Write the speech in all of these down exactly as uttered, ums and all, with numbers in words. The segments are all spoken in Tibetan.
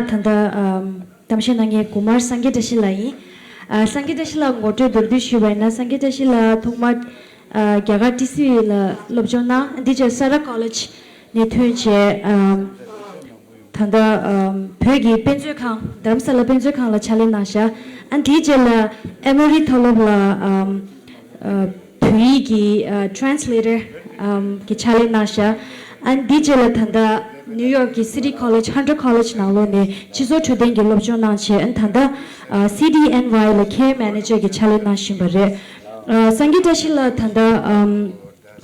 ད་ལྟ་ཨམ་གཏམ་བཤད་གནང་མཁན་གོང་མར་སངས་རྒྱས་བཀྲ་ཤིས་ལགས་ཡིན། ཨ་སངས་རྒྱས་བཀྲ་ཤིས་ལགས་ངོ་སྤྲོད་མདོར་བསྡུས་ཞུས་པ་ཡིན་ན། སངས་རྒྱས་བཀྲ་ཤིས་ལགས་ཐོག་མར་ཨ་རྒྱ་གར་ཊི་སི་ཝི་ལ་སློབ་སྦྱོང་གནང་། འདི་རྗེས་སཱ་ར་ཀོ་ལེཇ་ནས་ཐོན་བྱས། ཨམ་ད་ལྟ་ཨམ་བོད་ཀྱི་དཔེ་མཛོད་ཁང་། རྡ་རམ་ས་ལ་དཔེ་མཛོད་ཁང་ལ་ཕྱག་ལས་གནང་བཞག་ཨ་དེའི་རྗེས་ལ་ཨེ་མོ་རི་མཐོ་སློབ་ལ་ཨམ་ཨ་བོད་ཡིག་གི་ཨ་ཊེ་རན་སི་ལེ་ཊར་ཨམ་གྱི་ཕྱག་ལས་གནང་བཞག་ཨ་དེའི་རྗེས་ལ་ད་ལྟ་ནིའུ་ཡོག་གི་སི་ཊི་ཀོ་ལེཇ། ཧན་ཊར་ཀོ་ལེཇ་ནང་ལོགས་ནས་སྤྱི་ཚོགས་འཕྲོད་བསྟེན་གྱི་སློབ་སྦྱོང་གནང་བྱས། ཨ་ད་ལྟ་ཨ་སི་ཌི་ཨེན་ཝའི་ལ་ཁེ་རི་ཡར་མེ་ནེ་ཇར་གྱི་ཕྱག་ལས་གནང་བཞིན་པ་རེད། ཨ་སངས་རྒྱས་བཀྲ་ཤིས་ལགས་ད་ལྟ་ཨམ་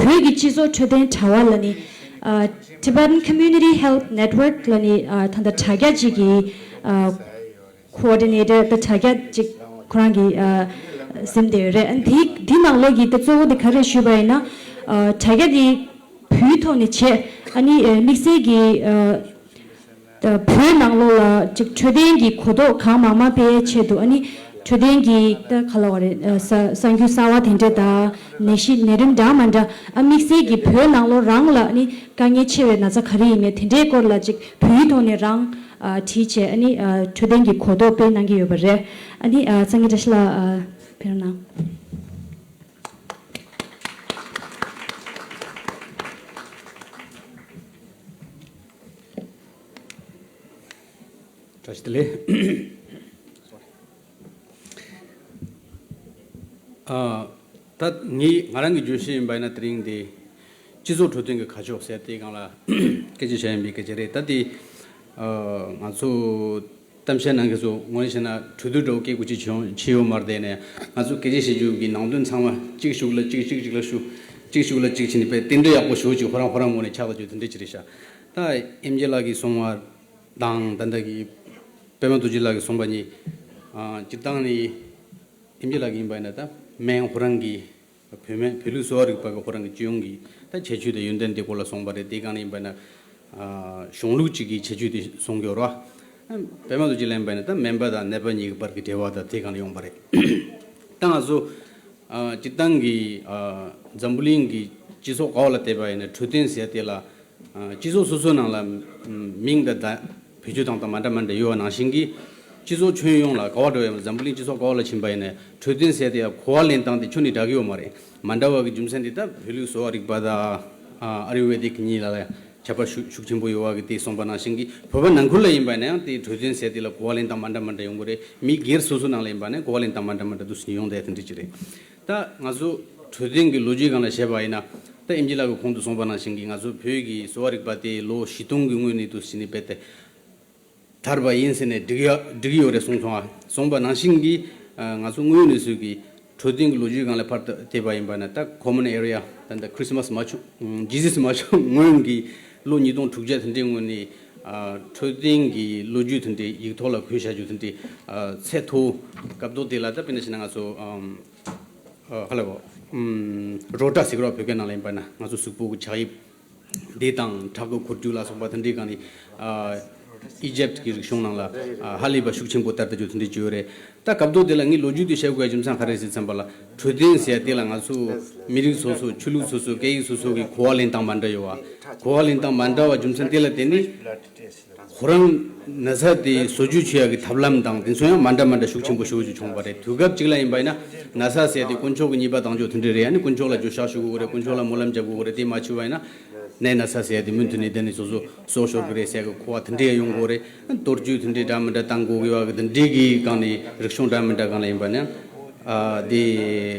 བོད་ཀྱི་སྤྱི་ཚོགས་འཕྲོད་བསྟེན་དྲ་བ་ལ་ནི་ཨ་Tibetan Community Health Network ལ་ནི་ཨ་ད་ལྟ་དྲ་རྒྱ་གཅིག་གི་ཨ་ཀོ་ཨོ་ཌི་ནེ་ཊར་དང་དྲ་རྒྱ་གཅིག་ཁོ་རང་གིས་ཨ་འཛིན་བསྡད་ཡོད་རེད། ཨ་འདི་འདི་ནང་ལོགས་ཀྱི་ད་གཙོ་བོ་དེ་ག་རེ་ཞུས་པ་ཡིན་ན། ཨ་དྲ་རྒྱ་འདི་བོད་ཐོག་ནས་བྱས། ཨ་ནི་ཨ་དམིགས་བསལ་གྱི་ཨ་ད་བོད་ནང་ལོགས་ལ་ཅིག་འཕྲོད་བསྟེན་གྱི་གོ་རྟོགས་གང་མང་མང་སྤེལ་ཡའི་ཆེད་དུ། ཨ་ནི་འཕྲོད་བསྟེན་གྱི་ད་ག་ལབ་དགོས་རེད། ཨ་ས་གསར་འགྱུར་གསར་བ་དེ་འདྲ་དང་ནད་གཞི་ནད་རིམས་འདྲ་མི་འདྲ། ཨ་དམིགས་བསལ་གྱི་བོད་ནང་ལོགས་རང་ལ་ཨ་ནི་དཀའ་ངལ་ཆེ་བའི་ན་ཚ་ག་རེ་ཡིན་མིན་དེ་འདྲའི་སྐོར་ལ་ཅིག་བོད་ཡིག་ཐོག་ནས་རང་ཨ་བྲིས་བྱས། ཨ་ནི་ཨ་འཕྲོད་བསྟེན་གྱི་གོ་རྟོགས་སྤེལ་གནང་གི་ཡོད་པ་རེད། ཨ་ནི་ཨ་སངས་རྒྱས་བཀྲ་ཤིས་ལགས་ཨ་ཕེབས་རོགས་གནང་། བཀྲ་ཤིས་བདེ་ལེགས། ཨ་ད་ངས་ང་རང་གི་བརྗོད་གཞི་ཡིན་པ་ཡིན་ན། དེ་རིང་འདི་སྤྱི་ཚོགས་འཕྲོད་བསྟེན་གྱི་ཁ་ཕྱོགས་ཟེར་དེའི་སྒང་ལ་སྐད་ཆ་བཤད་ཡིན་པའི་སྐད་ཆ་རེད། ད་དེ་ཨ་ང་ཚོ་གཏམ་བཤད་གནང་མཁན་ཚོ་ངོས་ནས་བཤད་ན་གྲོས་བསྡུར་འདྲ་བོ་སྐད་དགུ་གཅིག་བྱུང་བྱས་ཡོད་མ་རེད། དེ་ནས་ང་ཚོ་སྐད་ཆ་བཤད་རྒྱུ་གི་ནང་དོན་ཚང་མ་གཅིག་གཞུག་ལ་གཅིག་གཅིག་གཅིག་ལ་གཞུག་གཅིག་གཞུག་ལ་གཅིག་བྱས་ནས་དཔེ་དེ་འདྲ་ཡག་པོ་ཞེ་པོ་ཅིག་ཁོ་རང་ཁོ་རང་ངོས་ནས་ཆགས་ལ་རྒྱུ་དེ་འདྲ་ཅིག་རེད་ཤག་ད་ཨེམ་ཆི་ལགས་ཀྱིས་གསུངས་པ་དང་། ད་ལྟ་གི་པད་མ་རྡོ་རྗེ་ལགས་ཀྱིས་གསུངས་པ་གཉིས། ཨ་སྤྱིར་བཏང་ནི་ཨེམ་ཆི་ལགས་ཀྱི་ཡིན་པ་ཡིན་ན། ད་སྨན་ཁོ་རང་གི་བོད་སྨན་བོད་ལུགས་གསོ་བ་རིག་པ་གི་ཁོ་རང་གི་སྤྱི་ཡོངས་ཀྱི་ད་ཁྱད་ཆོས་དང་ཡོན་ཏན་དེ་སྐོར་ལ་གསུངས་པ་རེད། དེ་སྒང་ནས་ཡིན་པ་ཡིན་ན་ཨ་གཞུང་ལུགས་གཅིག་གི་ཁྱད་ཆོས་དེ་གསུངས་ཡོད་རེད་བ། ཨ་པད་མ་རྡོ་རྗེ་ལགས་ཡིན་པ་ཡིན་ན་ད་སྨན་པ་དང་ནད་པ་གཉིས་ཀྱི་བར་གྱི་འབྲེལ་བ་དང་དེ་སྒང་ལ་ཡོང་པ་རེད། ད་ང་ཚོ་ཨ་སྤྱིར་བཏང་གི་ཨ་འཛམ་བུ་གླིང་གི་སྤྱི་ཚོགས་ག་བ་ལ་བལྟས་པ་ཡིན་ན་འཕྲོད་བསྟེན་ཟེར་དེ་ལ། ཨ་སྤྱི་ཚོགས་སོ་སོའི་ནང་ལ་ཨམ་མིང་དང་ད་བེད་སྤྱོད་སྟངས་དང་མ་འདྲ་མ་འདྲ་ཡོད་པ་ནང་བཞིན་གྱི། སྤྱི་ཚོགས་ཁྱོན་ཡོངས་ལ་ག་བ་འགྲོ་ཡང་། འཛམ་བུ་གླིང་སྤྱི་ཚོགས་ག་བ་ལ་ཕྱིན་པ་ཡིན་ནའི་འཕྲོད་བསྟེན་ཟེར་དེ་ཡང་གོ་བ་ལེན་སྟངས་དེ་ཁྱོན་ནས་འདྲ་གི་ཡོད་མ་རེད། མ་འདྲ་བ་གི་རྒྱུ་མཚན་དེ་ད་བོད་ལུགས་གསོ་བ་རིག་པ་དང་ཨ་ཨ་ཡུར་བེ་དིག་གཉིས་ལ་ལ་ཁྱད་པར་ཤུགས་ཤུགས་ཆེན་པོ་ཡོད་པ་གི་དེ་གསུངས་པ་ནང་བཞིན་གྱི། བོད་པ་ནང་ཁུལ་ལ་ཡིན་པ་ཡིན་ན་ཡང་དེ་འཕྲོད་བསྟེན་ཟེར་དེ་ལ་གོ་བ་ལེན་སྟངས་མ་འདྲ་མ་འདྲ་ཡོང་གི་རེད། མི་སྒེར་སོ་སོ་ནང་ལ་ཡིན་པ་ཡིན་ན་གོ་བ་ལེན་སྟངས་མ་འདྲ་མ་འདྲ་འདུག་སེ་ཡོང་བསྡད་དེ་འདྲ་ཅིག་རེད། ད་ང་ཚོ་འཕྲོད་བསྟེན་གྱི་ལོ་རྒྱུས་སྒང་ལ་བཤད་པ་ཡིན་ན། ད་ཨེམ་ཆི་ལགས་ཀྱིས་གོང་དུ་གསུངས་པ་ནང་བཞིན་གྱི་ང་ཚོ་བོད་ཀྱི་གསོ་བ་རིག་པ་དེ་ལོ་བཞི་སྟོང་གི་སྔོན་ནས་འདུག་སེ་ནས་རྦད་དེ་དར་བ་ཡིན་ཟེར་ནས་འགྲིག་ཡ་འགྲིག་གི་ཡོད་རེད་གསུངས་སོང་ང་། གསུངས་པ་ནང་བཞིན་གྱི་ཨ་ང་ཚོ་དངོས་ཡོད་གནས་ཚུལ་གྱི་འཕྲོད་བསྟེན་གྱི་ལོ་རྒྱུས་སྒང་ལ་ཕར་བལྟས་པ་ཡིན་པ་ན། ད་ཁོ་མོན་ཨེ་རི་ཡ་ད་ད་ཁྲི་སི་མ་སི་མ་བྱུང་། ཇི་སི་སི་མ་བྱུང་སྔོན་གྱི་ལོ་ཉིས་སྟོང་དྲུག་བརྒྱ་དེ་འདྲའི་སྔོན་ནས་ཨ་འཕྲོད་བསྟེན་གྱི་ལོ་རྒྱུས་དེ་འདྲའི་ཡིག་ཐོག་ལ་འཁོད་བཞག་རྒྱུ་དེ་འདྲའི་ཨ་ཚད་མཐོ། སྐབས་ཐོག་དེ་ལ་ད་དཔེར་ན་བྱས་ན་ང་ཚོ་ཨམ་ཨ་ཧ་ལ་གོ་ཨམ་རོ་ཊ་ཟེར་གི་རོ། བོད་སྐད་ནང་ལ་ཡིན་པ་ན་ང་ཚོ་གཟུགས་པོ་གི་ཆགས་དབྱིབས་དེ་དང་ཁྲག་གི་འཁོར་རྒྱུག་ལ་སོགས་པ་དེ་འདྲའི་སྒང་ནས་ཨ་ཨི་ཇེབ་ཀྱི་རིག་གཞུང་ནང་ལ་ཨ་ཧ་ལས་པ་ཤུགས་ཆེན་པོ་དར་ཏེ་རྒྱུ་དེ་འདྲའི་བྱུང་ཡོད་རེད། ད་སྐབས་ཐོག་དེ་ལ་ངས་ལོ་རྒྱུས་དེ་བཤད་དགོས་ཡ་རྒྱུ་མཚན་ག་རེ་ཟེར་ཙམ་པ་ལ། འཕྲོད་བསྟེན་ཟེར་ཡ་དེ་ལ་ང་ཚོ་མི་རིགས་སོ་སོ། ཆོས་ལུགས་སོ་སོ། སྐད་ཡིག་སོ་སོ་གི་གོ་བ་ལེན་སྟངས་མ་འདྲ་ཡོད་པ། གོ་བ་ལེན་སྟངས་མ་འདྲ་བ་རྒྱུ་མཚན་དེ་ལ་བརྟེན་ནས་ཁོ་རང་ན་ཚ་དེ་བཟོ་བཅོས་བྱེད་ཡ་གི་ཐབས་ལམ་དང་དེ་ཚོ་ཡང་མ་འདྲ་མ་འདྲ་ཤུགས་ཆེན་པོ་ཤུགས་ཆེ་བྱུང་བ་རེད། དུས་སྐབས་གཅིག་ལ་ཡིན་པ་ཡིན་ན་ན་ཚ་ཟེར་ཡ་དེ་དཀོན་མཆོག་གི་ཉེས་པ་དང་ཆོས་དེ་འདྲ་རེད། ཡ་ནི་དཀོན་མཆོག་ལ་འགྱོད་བཤགས་ཞུ་དགོས་རེད། དཀོན་མཆོག་ལ་སྨོན་ལམ་རྒྱབ་དགོས་རེད། དེ་མ་བྱས་པ་ཡིན་ན་ནད་ན་ཚ་ཟེར་ཡ་དེ་མུ་མཐུད་ནས་དེ་ནས་སོ་སོ་སྲོག་ཤོར་གི་རེད་ཟེར་ཡ་གི་གོ་བ་དེ་འདྲ་ཡང་ཡོང་གི་རེད། གཏོར་རྒྱུ་དེ་འདྲའི་འདྲ་མི་འདྲ་བཏང་དགོས་ཀྱི་ཡོད་གི་དེ་འདྲའི་གི་སྒང་ནས་རིག་གཞུང་འདྲ་མི་འདྲ་སྒང་ལ་ཡིན་པ་ན་ཨ་དེ་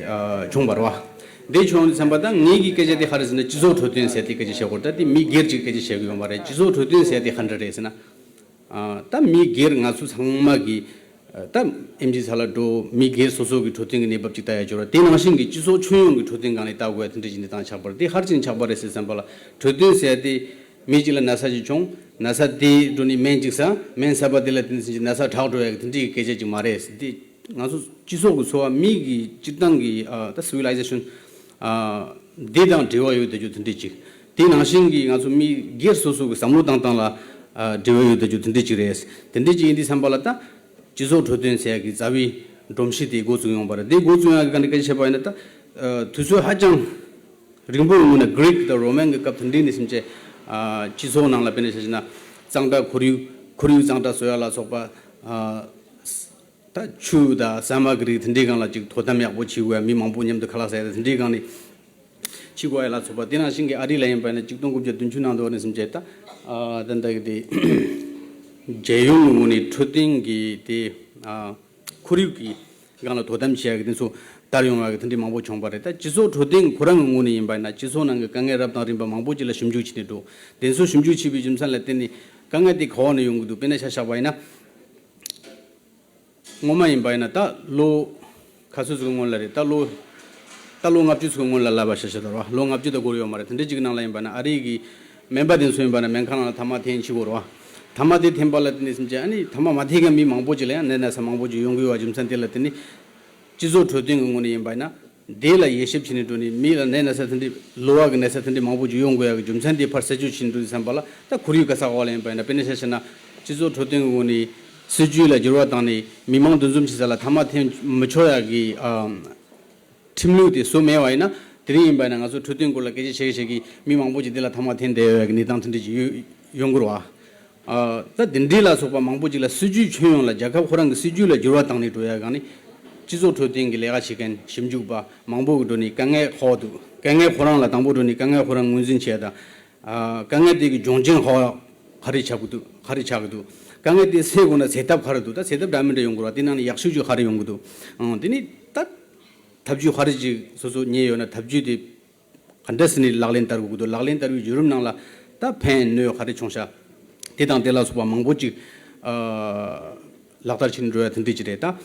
ཨ་བྱུང་བ་རེད་བ། དེ་བྱུང་དུས་ཙམ་པ་ད་ངེད་ཀྱི་སྐད་ཆ་དེ་ག་རེ་ཟེར་ན་སྤྱི་ཚོགས་འཕྲོད་བསྟེན་ཟེར་དེ་སྐད་ཆ་བཤད་དགོས་རེད། ད་དེ་མི་སྒེར་གྱི་སྐད་ཆ་བཤད་གི་ཡོད་མ་རེད། སྤྱི་ཚོགས་འཕྲོད་བསྟེན་ཟེར་དེ་ག་འདྲ་རེད་ཟེར་ན། ཨ་ད་མི་སྒེར་ང་ཚོ་ཚང་མ་གི་ཨ་ད་ཨེམ་ཆི་ས་ལ་འགྲོ། མི་སྒེར་སོ་སོ་གི་འཕྲོད་བསྟེན་གྱི་གནས་བབ་ཅིག་ལྟ་ཡ་ཅིག་ཡོད་རེད། དེ་ནང་བཞིན་གྱི་སྤྱི་ཚོགས་ཁྱོན་ཡོངས་ཀྱི་འཕྲོད་བསྟེན་སྒང་ནས་ལྟ་དགོས་ཡ་དེ་འདྲ་ཞིག་གནས་སྟངས་ཆགས་པ་རེད། དེ་ག་རེ་བྱས་ནས་ཆགས་པ་རེད་ཟེར་ཙམ་པ་ལ་འཕྲོད་བསྟེན་ཟེར་ཡ་དེ་མི་གཅིག་ལ་ན་ཚ་ཅིག་བྱུང་། ན་ཚ་དེ་འགྲོ་ནས་སྨན་ཅིག་ཟ། སྨན་ཟ་བ་དེ་ལ་བརྟེན་ནས་ན་ཚ་དྲག་འགྲོ་ཡ་གི་དེ་འདྲའི་གི་སྐད་ཆ་ཅིག་མ་རེད། དེ་ང་ཚོ་སྤྱི་ཚོགས་ཀྱི་འཚོ་བ། མི་གི་སྤྱིར་བཏང་གི་ཨ་ད་སི་ཝི་ལའི་ཟེ་ཤན་ཨ་འདི་དང་འབྲེལ་བ་ཡོད་བསྡད་རྒྱུ་དེ་འདྲ་ཅིག་དེ་ནང་བཞིན་གྱི་ང་ཚོ་མི་སྒེར་སོ་སོ་གི་བསམ་བློ་བཏང་སྟངས་ལ་ཨ་འབྲེལ་བ་ཡོད་བསྡད་རྒྱུ་དེ་འདྲ་ཅིག་རེད། དེ་འདྲ་ཅིག་ཡིན་དུས་ཙམ་པ་ལ་ད་སྤྱི་ཚོགས་འཕྲོད་བསྟེན་ཟེར་ཡ་གི་རྩ་བའི་སྒྲོམ་གཞི་དེ་འགོ་བཙུགས་ཡོང་བ་རེད། དེ་འགོ་བཙུགས་ཡོང་ཡ་གི་སྒང་ནས་སྐད་ཆ་བཤད་པ་ཡིན་ན། ད་ཨ་དུས་ཚོད་ཧ་ཅང་རིང་པོའི་སྔོན་ན་གྷི་རིག་དང་རོ་མན་གྱི་སྐབས་དེ་འདྲའི་ནས་བྱས་ཨ་སྤྱི་ཚོགས་ནང་ལ་དཔེར་ན་ཆ་བཞག་ན་གཙང་སྦྲ་ཁོར་ཡུག་ ཁོར་ཡུག་གཙང་སྦྲ་བཟོ་ཡ་ལ་སོགས་པ། ཨ། ད་ཆུ་དང་ཟ་མ་གི་རིགས་དེ་འདྲའི་སྒང་ལ་ཅིག་དོ་དམ་ཡག་པོ་བྱེད་དགོས་ཡ། མི་མང་པོ་མཉམ་དུ་ཁ་ལག་ཟ་ཡ་དེ་འདྲའི་སྒང་ནས་བྱེད་དགོས་ཡ་ལ་སོགས་པ། དེ་ནང་བཞིན་གྱི་ཨ་རི་ལ་ཡིན་པ་ན་གཅིག་སྟོང་དགུ་བརྒྱ་བདུན་ཅུ་ནང་དུ་ནས་སུམ་བརྒྱ་ད། ཨ། ད་ལྟ་གི་དེ་རྒྱལ་ཡོངས་ངོས་ནས་འཕྲོད་བསྟེན་གྱི་དེ། ཨ། ཁོར་ཡུག་གི་སྒང་ལ་དོ་དམ་བྱེད་ཡ་གི་དེ་ཚོ་དར་ཡོང་བ་གི་དེ་འདྲའི་མང་པོ་བྱུང་བ་རེད། ད་སྤྱི་ཚོགས་འཕྲོད་བསྟེན་ཁོ་རང་གི་ངོས་ནས་ཡིན་པ་ན་སྤྱི་ཚོགས་ནང་གི་དཀའ་ངལ་རབ་དང་རིམ་པ་མང་པོ་ཅིག་ལ་ཞིབ་འཇུག་བྱས་ནས་འགྲོ། དེ་ཚོ་ཞིབ་འཇུག་བྱས་པའི་རྒྱུ་མཚན་ལ་བརྟེན་ནས་དཀའ་ངལ་དེ་ག་བ་ནས་ཡོང་གི་འདུག་དཔེར་ན་ཆ་བཞག་པ་ཡིན་ན། སྔོན་མ་ཡིན་པ་ཡིན་ན་ད་ལོ་ཁ་ཤས་ཤིག་སྔོན་ལ་རེད། ད་ལོ་ད་ལོ་ལྔ་བཅུ་ཤིག་སྔོན་ལ་ལབ་པ་ཤ་ཤ་ད་ར་བ། ལོ་ལྔ་བཅུ་ད་འགོར་ཡོད་མ་རེད། དེ་འདྲ་ཅིག་ནང་ལ་ཡིན་པ་ན་ཨ་རི་གི་སྨན་པ་དེ་ཚོ་ཡིན་པ་ན་སྨན་ཁང་ནང་ལ་ཐ་མག་འཐེན་བྱེད་དགོས་ར་བ། ཐ་མག་དེ་འཐེན་པ་ལ་བརྟེན་ནས་སེམས་ཅན་ཨ་ནི་ཐ་མག་མ་འཐེན་མཁན་མི་མང་པོ་ཅིག་ལ་ཡང་ནད་ན་ཚ་མང་པོ་ཅིག་ཡོང་གི་ཡོད་པ་རྒྱུ་མཚན་དེ་ལ་བརྟེན་ནས། སྤྱི་ཚོགས་འཕྲོད་བསྟེན་གྱི་ངོས་ནས་ཡིན་པ་ཡིན་ན། དེ་ལ་དབྱེ་ཞིབ་བྱས་ནས་འགྲོ་ནས་མི་ལ་ནད་ན་ཚ་དེ་འདྲའི་གློ་བ་གི་ནད་ཚ་དེ་འདྲའི་མང་པོ་ཅིག་ཡོང་དགོས་ཡ་གི་རྒྱུ་མཚན་དེ་ཕར་རྩད་གཅོད་བྱས་ནས་འགྲོ་དུས་ཙམ་པ་ལ་ད་ཁོར་ཡུག་ག་ས་ག་བ་ལ་ཡིན་པ་ཡིན་ན། དཔེར་ན་ཆ་བཞག་ན་སྤྱི་ཚོགས་འཕྲོད་བསྟེན་གྱི་ངོས་ནས་སྲིད་ཇུས་ལ་འགྱུར་བ་བཏང་ནས་མི་མང་འདུ་འཛོམས་བྱེད་ས་ལ་ཐ་མག་འཐེན་མི་ཆོག་ཡ་གི། ཨ། ཁྲིམས་ལུགས་དེ་བཟོ་མེད་པ་ཡིན་ན། དེ་རིང་ཡིན་པ་ཡིན་ན་ང་ཚོ་འཕྲོད་བསྟེན་སྐོར་ལ་སྐད་ཆ་བཤད་བཤད་ཀྱི་མི་མང་པོ་ཅིག་དེ་ལ་ཐ་མག་འཐེན་བསྡད་ཡོད་ཡ་གི་གནས་སྟངས་དེ་འདྲ་ཅིག་ཡོད་ཡོང་གི་རེད་བ། ཨ། ད་དེ་འདྲའི་ལ་སོགས་པ་མང་པོ་ཅིག་ལ་སྲིད་ཇུས་ཁྱོན་ཡོངས་ལ་རྒྱལ་ཁབ་ཁོ་རང་གི་སྲིད་ཇུས་ལ་འགྱུར་བ་བཏང་ནས་འགྲོ་ཡ་གང་ནི། སྤྱི་ཚོགས་འཕྲོད་བསྟེན་གྱི་ལས་ཀ་བྱེད་མཁན་ཞིབ་འཇུག་པ་མང་པོ་གི་འགྲོ་ནས་དཀའ་ངལ་ཧ་གོ་འདུག་དཀའ་ངལ་ཁོ་རང་ལ་དང་པོ་འགྲོ་ནས་དཀའ་ངལ་ཁོ་རང་ངོས་འཛིན་བྱས་དང་། ཨ། དཀའ་ངལ་དེ་གི་འབྱུང་རྐྱེན་ཧ་གོ་ག་རེ་ཆགས་ཀྱི་འདུག་ག་རེ་ཆགས་ཀྱི་འདུག་དཀའ་ངལ་དེ་སེལ་དགོས་ན་སེལ་ཐབས་ག་རེ་འདུག་ད་སེལ་ཐབས་འདྲ་མི་འདྲ་ཡོང་དགོས་ར། དེ་ནང་ནས་ཡག་ཤོས་ཅིག་ག་རེ་ཡོང་གི་འདུག་ཨང་། དེ་ནི་ད་ཐབས་ཇུས་ག་རེ་ཅིག་སོ་སོ་རྙེད་ཡོད་ན་ཐབས་ཇུས་དེ། ག་འདྲ་སེ་ནས་ལག་ལེན་བསྟར་དགོས་ཀྱི་འདུག་ལག་ལེན་བསྟར་བའི་བརྒྱུད་རིམ་ནང་ལ་ད་ཕན་གནོད་ག་རེ་བྱུང་ཤག་དེ་དང་དེ་ལ་སོགས་པ་མང་པོ་ཅིག་ཨ། ལག་བསྟར་བྱེད་འགྲོ་ཡ་དེ་འདྲ་ཅིག་རེད་ད།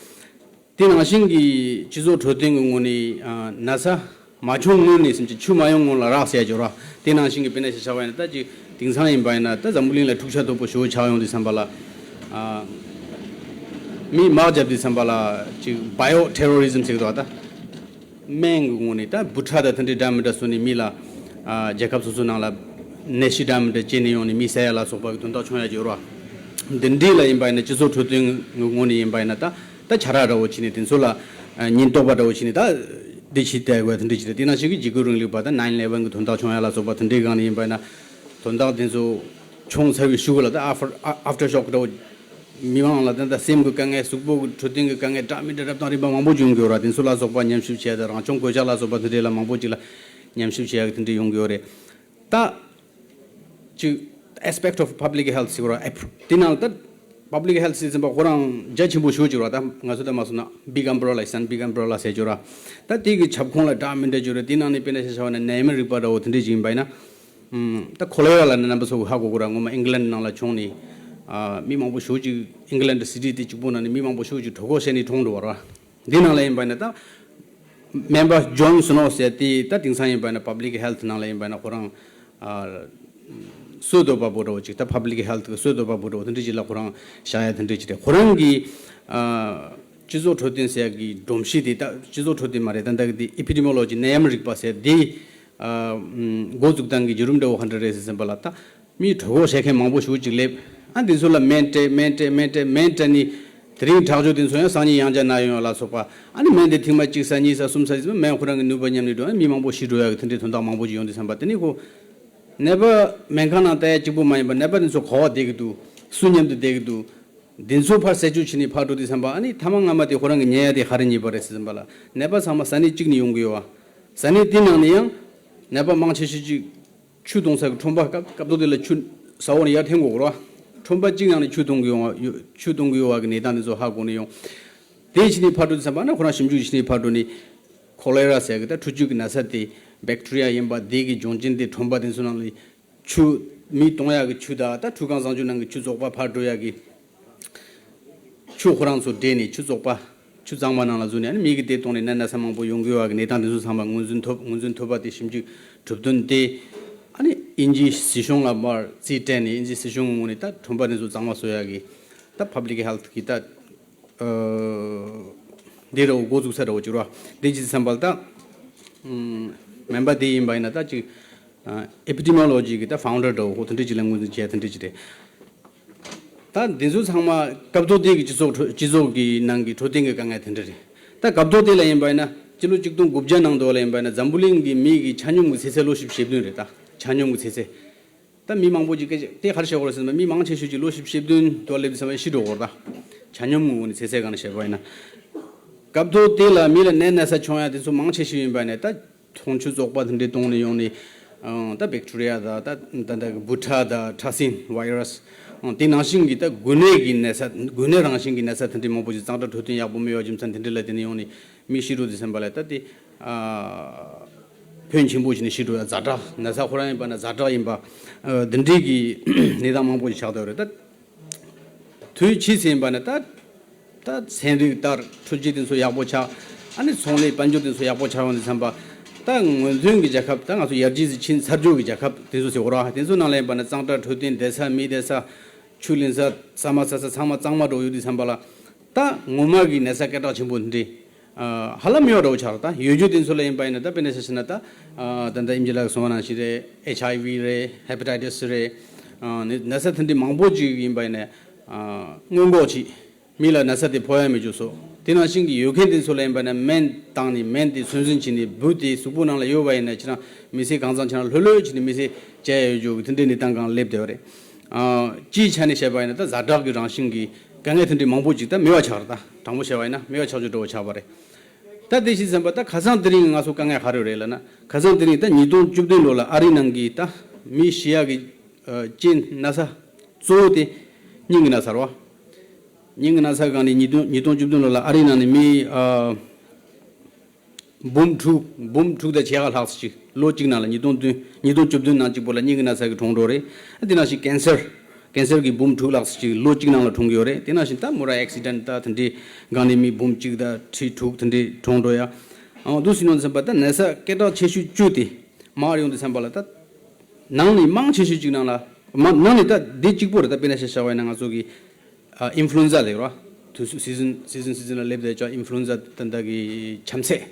དེ་ནང་བཞིན་གྱི་སྤྱི་ཚོགས་འཕྲོད་བསྟེན་གྱི་ངོས་ནས། ཨ། ན་ཚ་མ་བྱུང་སྔོན་ནས་སེམས་ཅན་ཆུ་མ་ཡོང་སྔོན་ལ་རག་ཟེར་ཡ་ཅིག་ཡོད་ར། དེ་ནང་བཞིན་གྱི་དཔེར་ན་ཞིག་བྱ་བ་ཡིན་ན་ད་ཅིག་དེང་སང་ཡིན་པ་ཡིན་ན་ད་འཛམ་བུ་གླིང་ལ་འཁྲུག་ཆ་དོད་པོ་ཞེ་པོ་ཆགས་ཡོང་དུས་ཙམ་པ་ལ། ཨ། མི་དམག་རྒྱབ་དུས་ཙམ་པ་ལ་ཅིག་bio terrorism་ཟེར་གྱི་འདུག་ད། སྨན་གྱི་ངོས་ནས་ད་འབུ་ཕྲ་དང་དེ་འདྲའི་འདྲ་མི་འདྲ་བཟོས་ནས་མི་ལ། ཨ། རྒྱལ་ཁབ་སོ་སོའི་ནང་ལ་ནད་གཞི་འདྲ་མི་འདྲ་སྐྱེས་ནས་ཡོང་ནས་མི་བསད་ཡ་ལ་སོགས་པ་གི་དོན་དག་བྱུང་ཡ་ཡོད་རེད་བ། འདི་འདྲའི་ལ་ཡིན་པ་ཡིན་ན་སྤྱི་ཚོགས་འཕྲོད་བསྟེན་གྱི་ངོས་ནས་ཡིན་པ་ཡིན་ན་ད་ད་བྱ་ར་འདྲ་བོ་བྱས་ནས་དེ་ཚོ་ལ། ཨ། ཉེན་རྟོག་པ་འདྲ་བོ་བྱས་ནས་ད་འདི་བྱས་བསྡད་དགོས་དེ་འདྲ་བྱས་ཏེ། དེ་ནང་བཞིན་གྱི་འཇིགས་སྐུལ་རིང་ལུགས་པ་ད་nine eleven་གི་དོན་དག་བྱུང་ཡ་ལ་སོགས་པ་དེ་འདྲའི་སྒང་ནས་ཡིན་པ་ཡིན་ན། དོན་དག་དེ་ཚོ་བྱུང་ཚར་བའི་གཞུག་ལ་ད་after aftershock་འདྲ་བོ། མི་མང་ལ་ད་ལྟ་སེམས་ཀྱི་དཀའ་ངལ། གཟུགས་པོ་གི་འཕྲོད་བསྟེན་གྱི་དཀའ་ངལ་འདྲ་མི་འདྲ་རབ་དང་རིམ་པ་མང་པོ་བྱུང་གི་ཡོད་ར། དེ་ཚོ་ལ་སོགས་པ་ཉམས་ཞིབ་བྱས་དང་རང་བྱུང་གོད་ཆག་ལ་སོགས་པ་དེ་འདྲའི་ལ་མང་པོ་ཅིག་ལ་ཉམས་ཞིབ་བྱེད་ཡག་དེ་འདྲའི་ཡོང་གི་ཡོད་རེད། ད་ཅིག་aspect of public health་ཟེར་བ་ར། དེ་ནང་ད་public health་ཟེར་ཟིན་པ་ཁོ་རང་རྒྱ་ཆེན་པོ་ཞེ་པོ་ཅིག་ར། ད་ང་ཚོ་ད་མ་སོང་ན་big umbrella་ཟེར་ན་big umbrella་ཟེར་ཅིག་ར། ད་དེ་གི་ཁྱབ་ཁོངས་ལ་འདྲ་མི་འདྲ་ཅིག་ར། དེ་ནང་ནས་དཔེར་ན་ཆ་བཞག་པ་ན་ནད་ཡམས་རིག་པ་འདྲ་བོ་དེ་འདྲའི་ཅིག་ཡིན་པ་ཡིན་ན། ཨམ། ད་ཁོ་ལེ་ར་ལབ་ན་རྣམ་པ་ཚོ་གི་ཧ་གོ་གི་ར། སྔོན་མ་ཨིང་ལན་ནང་ལ་བྱུང་ནས། ཨ། མི་མང་པོ་ཞེ་པོ་ཅིག་ཨིང་ལན་སི་ཊི་དེ་གཅིག་པོ་ནང་ནས་མི་མང་པོ་ཞེ་པོ་ཅིག་གྲོད་ཁོག་བཤལ་ནས་གྲོངས་འགྲོ་བ་ར། འདི་ནང་ལ་ཡིན་པ་ཡིན་ན་ད་སྨན་པ་ཇོན་སི་ནོ་ཟེར་དེ་ད་དེང་སང་ཡིན་པ་ཡིན་ན་public health་ནང་ལ་ཡིན་པ་ཡིན་ན་ཁོ་རང་ཨ་སྲོལ་གཏོད་པ་པོ་འདྲ་བོ་ཅིག་ད་public health་གི་སྲོལ་གཏོད་པ་པོ་འདྲ་བོ་དེ་འདྲ་ཅིག་ལ་ཁོ་རང་བཞག་ཡ་དེ་འདྲ་ཅིག་རེད། ཁོ་རང་གིས་ཨ་སྤྱི་ཚོགས་འཕྲོད་བསྟེན་ཟེར་ཡ་གི་སྒྲོམ་གཞི་དེ། ད་སྤྱི་ཚོགས་འཕྲོད་བསྟེན་མ་རེད། ད་ད་གི་དེ་epidemiology་ནད་ཡམས་རིག་པ་ཟེར་དེ། ཨ། འགོ་འཛུགས་སྟངས་ཀྱི་བརྒྱུད་རིམ་འདྲ་བོ་ག་འདྲ་རེད་ཟེར་ཟིན་པ་ལ་ད། མིའི་གྲོད་ཁོག་བཤལ་མཁན་མང་པོ་ཞེ་པོ་ཅིག་སླེབས། ཨ། འདི་ཚོ་ལ་སྨན་སྤྲད། སྨན་སྤྲད། སྨན་སྤྲད། སྨན་སྤྲད་ནས་དེ་རིང་དྲག་སྦྱོར་དེ་ཚོ་ཡང་སང་ཉིན་ཡང་བསྐྱར་ན་ཡོང་ཡ་ལ་སོགས་པ། ཨ་ནི་སྨན་དེ་ཐེངས་མ་གཅིག་ཟ། གཉིས་ཟ། གསུམ་ཟ་ཟིན་པ་སྨན་ཁོ་རང་གི་ནུས་པ་ཉམས་ནས་འགྲོ། ཨ་ནི་མི་མང་པོ་ཤི་འགྲོ་ཡ་གི་དེ་འདྲའི་དོན་དག་མང་པོ་ཅིག་ཡོང་དུས་ཙམ་པ་དེ་ནི་ཁོ་ནད་པ་སྨན་ཁང་ནང་བལྟ་ཡ་གཅིག་པུ་མ་ཡིན་པར་ནད་པ་དེ་ཚོ་ག་པར་བསྡད་ཀྱི་འདུག་སུ་མཉམ་དུ་བསྡད་ཀྱི་འདུག་འདི་ཚོ་ཕར་རྩད་གཅོད་བྱས་ནས་ཕར་འགྲོ་དུས་ཙམ་པ། ཨ་ནི་ཐ་མ་སྔ་མ་དེ་ཁོ་རང་གི་ཉལ་ཡ་དེ་ག་རེ་ཉལ་བ་རེད་ཟེར་ཙམ་པ་ལ། ནད་པ་ཚང་མ་ཟ་ནི་གཅིག་ནས་ཡོང་གི་ཡོད་བ། ཟ་ནི་དེ་ནང་ནས་ཡང་ནད་པ་མང་ཆེ་ཤོས་ཅིག་ཆུ་འཐུང་ས་གི་ཁྲོན་པ། སྐབས་སྐབས་ཐོག་དེ་ལ་ཆུ་ཟ་འོག་ནས་ཡར་འཐེན་དགོས་རེད་བ། ཁྲོན་པ་གཅིག་ནང་ནས་ཆུ་འཐུང་གི་ཡོང་བ། ཆུ་འཐུང་གི་ཡོད་བ་གི་གནས་སྟངས་དེ་ཚོ་ཧ་གོ་ནས་ཡོང་། དེ་བྱས་ནས་ཕར་འགྲོ་དུས་ཙམ་པ་ན་ཁོ་རང་ཞིབ་འཇུག་བྱས་ནས་ཕར་འགྲོ་ནས་ཁོ་ལེ་ར་ཟེར་གི་ད་འཁྲུ་སྐྱུག་གི་ན་ཚ་དེ་བེག་ཊི་རི་ཡ་ཡིན་པ། དེ་གི་འབྱུང་རྐྱེན་དེ་ཁྲོན་པ་དེ་ཚོ་ནང་ལ། ཆུ། མི་གཏོང་ཡག་གི་ཆུ་དང་། ད་ཁྲུས་ཁང་གཙང་ཆུ་ནང་གི་ཆུ་བཙོག་པ་ཕར་འགྲོ་ཡག་གི་ཆུ་ཁོ་རང་ཚོ་འདྲེས་ནས་ཆུ་བཙོག་པ། ཆུ་གཙང་མ་ནང་ལ་འཛུལ་ནས། ཨ་ནི་མི་གི་དེ་གཏོང་ནས་ནད་ན་ཚ་མང་པོ་ཡོང་གི་ཡོད་པ་གི་གནས་སྟངས་དེ་ཚོ་ཚང་མ་ངོས་འཛིན་ཐུབ། ངོས་འཛིན་ཐུབ་པ་དེ་ཞིབ་འཇུག་གྲུབ་དོན་དེ། ཨ་ནི་དབྱིན་ཇིའི་སྲིད་གཞུང་ལ་མར་རྩིས་སྤྲད་ནས། དབྱིན་ཇིའི་སྲིད་གཞུང་གི་ངོས་ནས་ད་ཁྲོན་པ་དེ་ཚོ་གཙང་མ་བཟོ་ཡག་གི་ད་public health་གི་ད། ཨ། འདི་འདྲ་བོ་འགོ་འཛུགས་ས་འདྲ་བོ་ཅིག་རེད་བ། འདི་ཅིག་བསམ་པ་ལ་ད། ཨམ། སྨན་པ་དེ་ཡིན་པ་ཡིན་ན་ད་ཅིག་ཨ། epidemiology་གི་ད་founder་འདྲ་བོ་དེ་འདྲ་ཅིག་ལ་ངོས་འཛིན་བྱས་དེ་འདྲ་ཅིག་རེད། ད་འདི་ཚོ་ཚང་མ་སྐབས་ཐོག་དེ་གི་སྤྱི་ཚོགས་འཕྲོད། སྤྱི་ཚོགས་ཀྱི་ནང་གི་འཕྲོད་བསྟེན་གྱི་དཀའ་ངལ་དེ་འདྲ་རེད། ད་སྐབས་ཐོག་དེ་ལ་ཡིན་པ་ཡིན་ན་སྤྱི་ལོ་གཅིག་སྟོང་དགུ་བརྒྱ་ནང་དུ་ལ་ཡིན་པ་ཡིན་ན་འཛམ་བུ་གླིང་གི་མི་གི་ཆ་སྙོམས་ཀྱི་ཚེ་ཚད་ལོ་བཞི་བཅུ་ཞེ་བདུན་རེད། ད་ཆ་སྙོམས་ཀྱི་ཚེ་ཚད། ད་མི་མང་པོ་ཅིག་སྐད་ཆ་དེ་ག་རེ་བཤད་དགོས་རེད་ཟེར་ན། མི་མང་ཆེ་ཤོས་ཀྱིས་ལོ་བཞི་བཅུ་ཞེ་བདུན་དུ་སླེབས་ཙམ་པ་ཤི་འགྲོ་གི་ཡོད་རེད། ད་ཆ་སྙོམས་ངོས་ནས་ཚེ་ཚད་སྒང་ནས་བཤད་པ་ཡིན་ན། སྐབས་ཐོག་དེ་ལ་མི་ལ་ནད་ན་ཚ་བྱུང་ཡ་དེ་ཚོ་མང་ཆེ་ཤོས་ཡིན་པ་ནས་ད་འཐུང་ཆུ་བཙོག་པ་དེ་འདྲའི་བཏུང་ནས་ཡོང་ནས། ཨང་། ད་བེག་ཊི་རི་ཡ་དང་། ད་ད་ད་འབུ་ཕྲ་དང་ཕྲ་སྲིན་བྷའི་རས། ཨང་། དེ་ནང་བཞིན་གྱི་ད་འགོས་ནད་ཀྱི་ན་ཚ། འགོས་ནད་རང་བཞིན་གྱི་ན་ཚ་དེ་འདྲའི་མང་པོ་ཞིག། གཙང་སྦྲ་འཕྲོད་བསྟེན་ཡག་པོ་མེད་པའི་རྒྱུ་མཚན་དེ་འདྲ་ལ་བརྟེན་ནས་ཡོང་ནས་མི་ཤི་འགྲོ་དུས་ཙམ་པ་ལ། ད་དེ་ཨ་ཕོན་ཆེན་པོ་ཞིག་ནས་ཤི་འགྲོ་ཡ། ཛ་དྲག། ན་ཚ་ཁོ་རང་ཡིན་པ་ན་ཛ་དྲག་ཡིན་པ། ཨ་འདི་འདྲའི་གི་གནས་སྟངས་མང་པོ་ཞིག་ཆགས་བསྡད་ཡོད་རེད། ད་དུས་ཕྱིས་ཟིན་པ་ནས་ད་ད་ཚན་རིག་ལྟར་འཕྲུལ་ཆས་དེ་ཚོ་ཡག་པོ་ཆགས། ཨ་ནི་ཚོང་ལས་དཔལ་འབྱོར་དེ་ཚོ་ཡག་པོ་ཆགས་ཡོང་དུས་ཙམ་པ། ད་སྔོན་ཐོན་གྱི་རྒྱལ་ཁབ། ད་ང་ཚོ་ཡར་རྒྱས་སུ་ཕྱིན་ཚར་རྒྱུ་གི་རྒྱལ་ཁབ་དེ་ཚོ་ཟེར་དགོས་རེད་བ། དེ་ཚོ་ནང་ལ་ཡིན་པ་ན་གཙང་སྦྲ་འཕྲོད་བསྟེན་བསྡད་ས། མི་བསྡད་ས། ཆུ་ལེན་ས། ཟ་མ་ཟ་ས། ཚང་མ་གཙང་མ་འགྲོ་ཡོད་དུས་ཙམ་པ་ལ། ད་ངོ་མ་གི་ན་ཚ་སྐད་གྲགས་ཆེན་པོ་འདི་འདྲ་ཧ་ལམ་མེད་པ་འདྲ་བོ་ཆགས་རེད། ད་ཡོད་རྒྱུ་དེ་ཚོ་ལ་ཡིན་པ་ཡིན་ན། ད་དཔེར་ན་ཆ་བཞག་ན། ད་ད་ལྟ་ཨེམ་ཆི་ལགས་གསུངས་པ་ནང་བཞིན་རེད། ཨེཆ་ཨའི་ཝི་རེད། ཧེ་པ་ཊའི་ཊི་སི་རེད། ཨ་ནི་ན་ཚ་དེ་འདྲའི་མང་པོ་ཅིག་ཡིན་པ་ཡིན་ན། ཨ་སྔོན་འགོག་བྱེད། མི་ལ་ན་ཚ་དེ་ཕོག་ཡ་མེད་རྒྱུ་བཟོ། དེ་ནང་བཞིན་གྱི་ཡོད་མཁན་དེ་ཚོ་ལ་ཡིན་པ་ན་སྨན་བཏང་ནས། སྨན་དེ་ཚོད་འཛིན་བྱས་ནས། འབུ་དེ་གཟུགས་པོ་ནང་ལ་ཡོད་པ་ཡིན་ན། ཁྱེད་རང་མི་ཚེ་གང་ཚང་ཁྱེད་རང་ལྷོད་ལྷོད་བྱས་ནས་མི་ཚེ་སྐྱེལ་ཡ་ཡོད་རྒྱུ་གི་དེ་འདྲའི་གནས་སྟངས་སྒང་སླེབས་བསྡད་པ་རེད། ཨ་སྤྱིའི་ཆ་ནས་བཤད་པ་ཡིན་ན། ད་ཛ་དྲག་གི་རང་བཞིན་གྱི་དཀའ་ངལ་དེ་འདྲའི་མང་པོ་ཅིག་ད་མེད་པ་ཆགས་རེད། ད་དྲང་པོ་བཤད་པ་ཡིན་ན་མེད་པ་ཆགས་རྒྱུ་འདྲ་བོ་ཆགས་པ་རེད། ད་དེ་བྱས་ཙམ་པ་ད་ཁ་སང་དེ་རིང་ང་ཚོ་དཀའ་ངལ་ག་རེ་རེད་ལབ་ན། ཁ་སང་དེ་རིང་ད་ཉིས་སྟོང་བཅུ་བདུན་ལོ་ལ་ཨ་རི་ནང་གི་ད་མི་ཤི་ཡག་གི་ཨ་རྐྱེན། ན་ཚ་གཙོ་བོ་དེ་སྙིང་གི་ན་ཚ་རེད་བ། སྙིང་གི་ན་ཚ་སྒང་ནས་ཉིས་སྟོང་ཉིས་སྟོང་བཅུ་བདུན་ལོ་ལ་ཨ་རི་ནང་ནས་མི་ཨ་འབུམ་དྲུག་འབུམ་དྲུག་དང་ཕྱེད་ཀ་ལྷག་ཙམ་ཅིག་ལོ་གཅིག་ནང་ལ། ཉིས་སྟོང་བདུན། ཉིས་སྟོང་བཅུ་བདུན་ནང་གཅིག་པོ་ལ་སྙིང་གི་ན་ཚ་གིས་གྲོངས་འགྲོ་རེད། དེ་ནང་བཞིན་ཀེན་སར། ཀེན་སར་གྱི་འབུམ་དྲུག་ལྷག་ཙམ་ཅིག་ལོ་གཅིག་ནང་ལ་གྲོངས་ཀྱི་ཡོད་རེད། དེ་ནང་བཞིན་ད་མོ་ཊ་ཨེག་སི་ཌེན་ཊི་དང་དེ་འདྲའི་སྒང་ནས་མི་འབུམ་གཅིག་དང་ཁྲི་དྲུག་དེ་འདྲའི་གྲོངས་འགྲོ་ཡ། ཨང་། འདུག་སེ་ཡོང་དུས་ཙམ་པ་ད་ན་ཚ་སྐད་གྲགས་ཆེ་ཤོས་བཅུ་དེ་མར་ཡོང་དུས་ཙམ་པ་ལ། ད་ནང་ནས་མང་ཆེ་ཤོས་ཅིག་ནང་ལ། མ་ནང་ནས་ད་འདི་གཅིག་པོ་རེད། ད་དཔེར་ན་ཆ་བཞག་པ་ཡིན་ན་ང་ཚོ་གི་ཨ་ཨིན་ཕུ་ལུ་ཨེན་ཛ་ལབ་ར། དུས་སུ་སི་ཛན་སི་ཛན་སི་ཛན་ལ་སླེབས་བསྡད་ཀྱང་ཨིན་ཕུ་ལུ་ཨེན་ཛ་ད་ལྟ་གི་ཆམ་ཚད།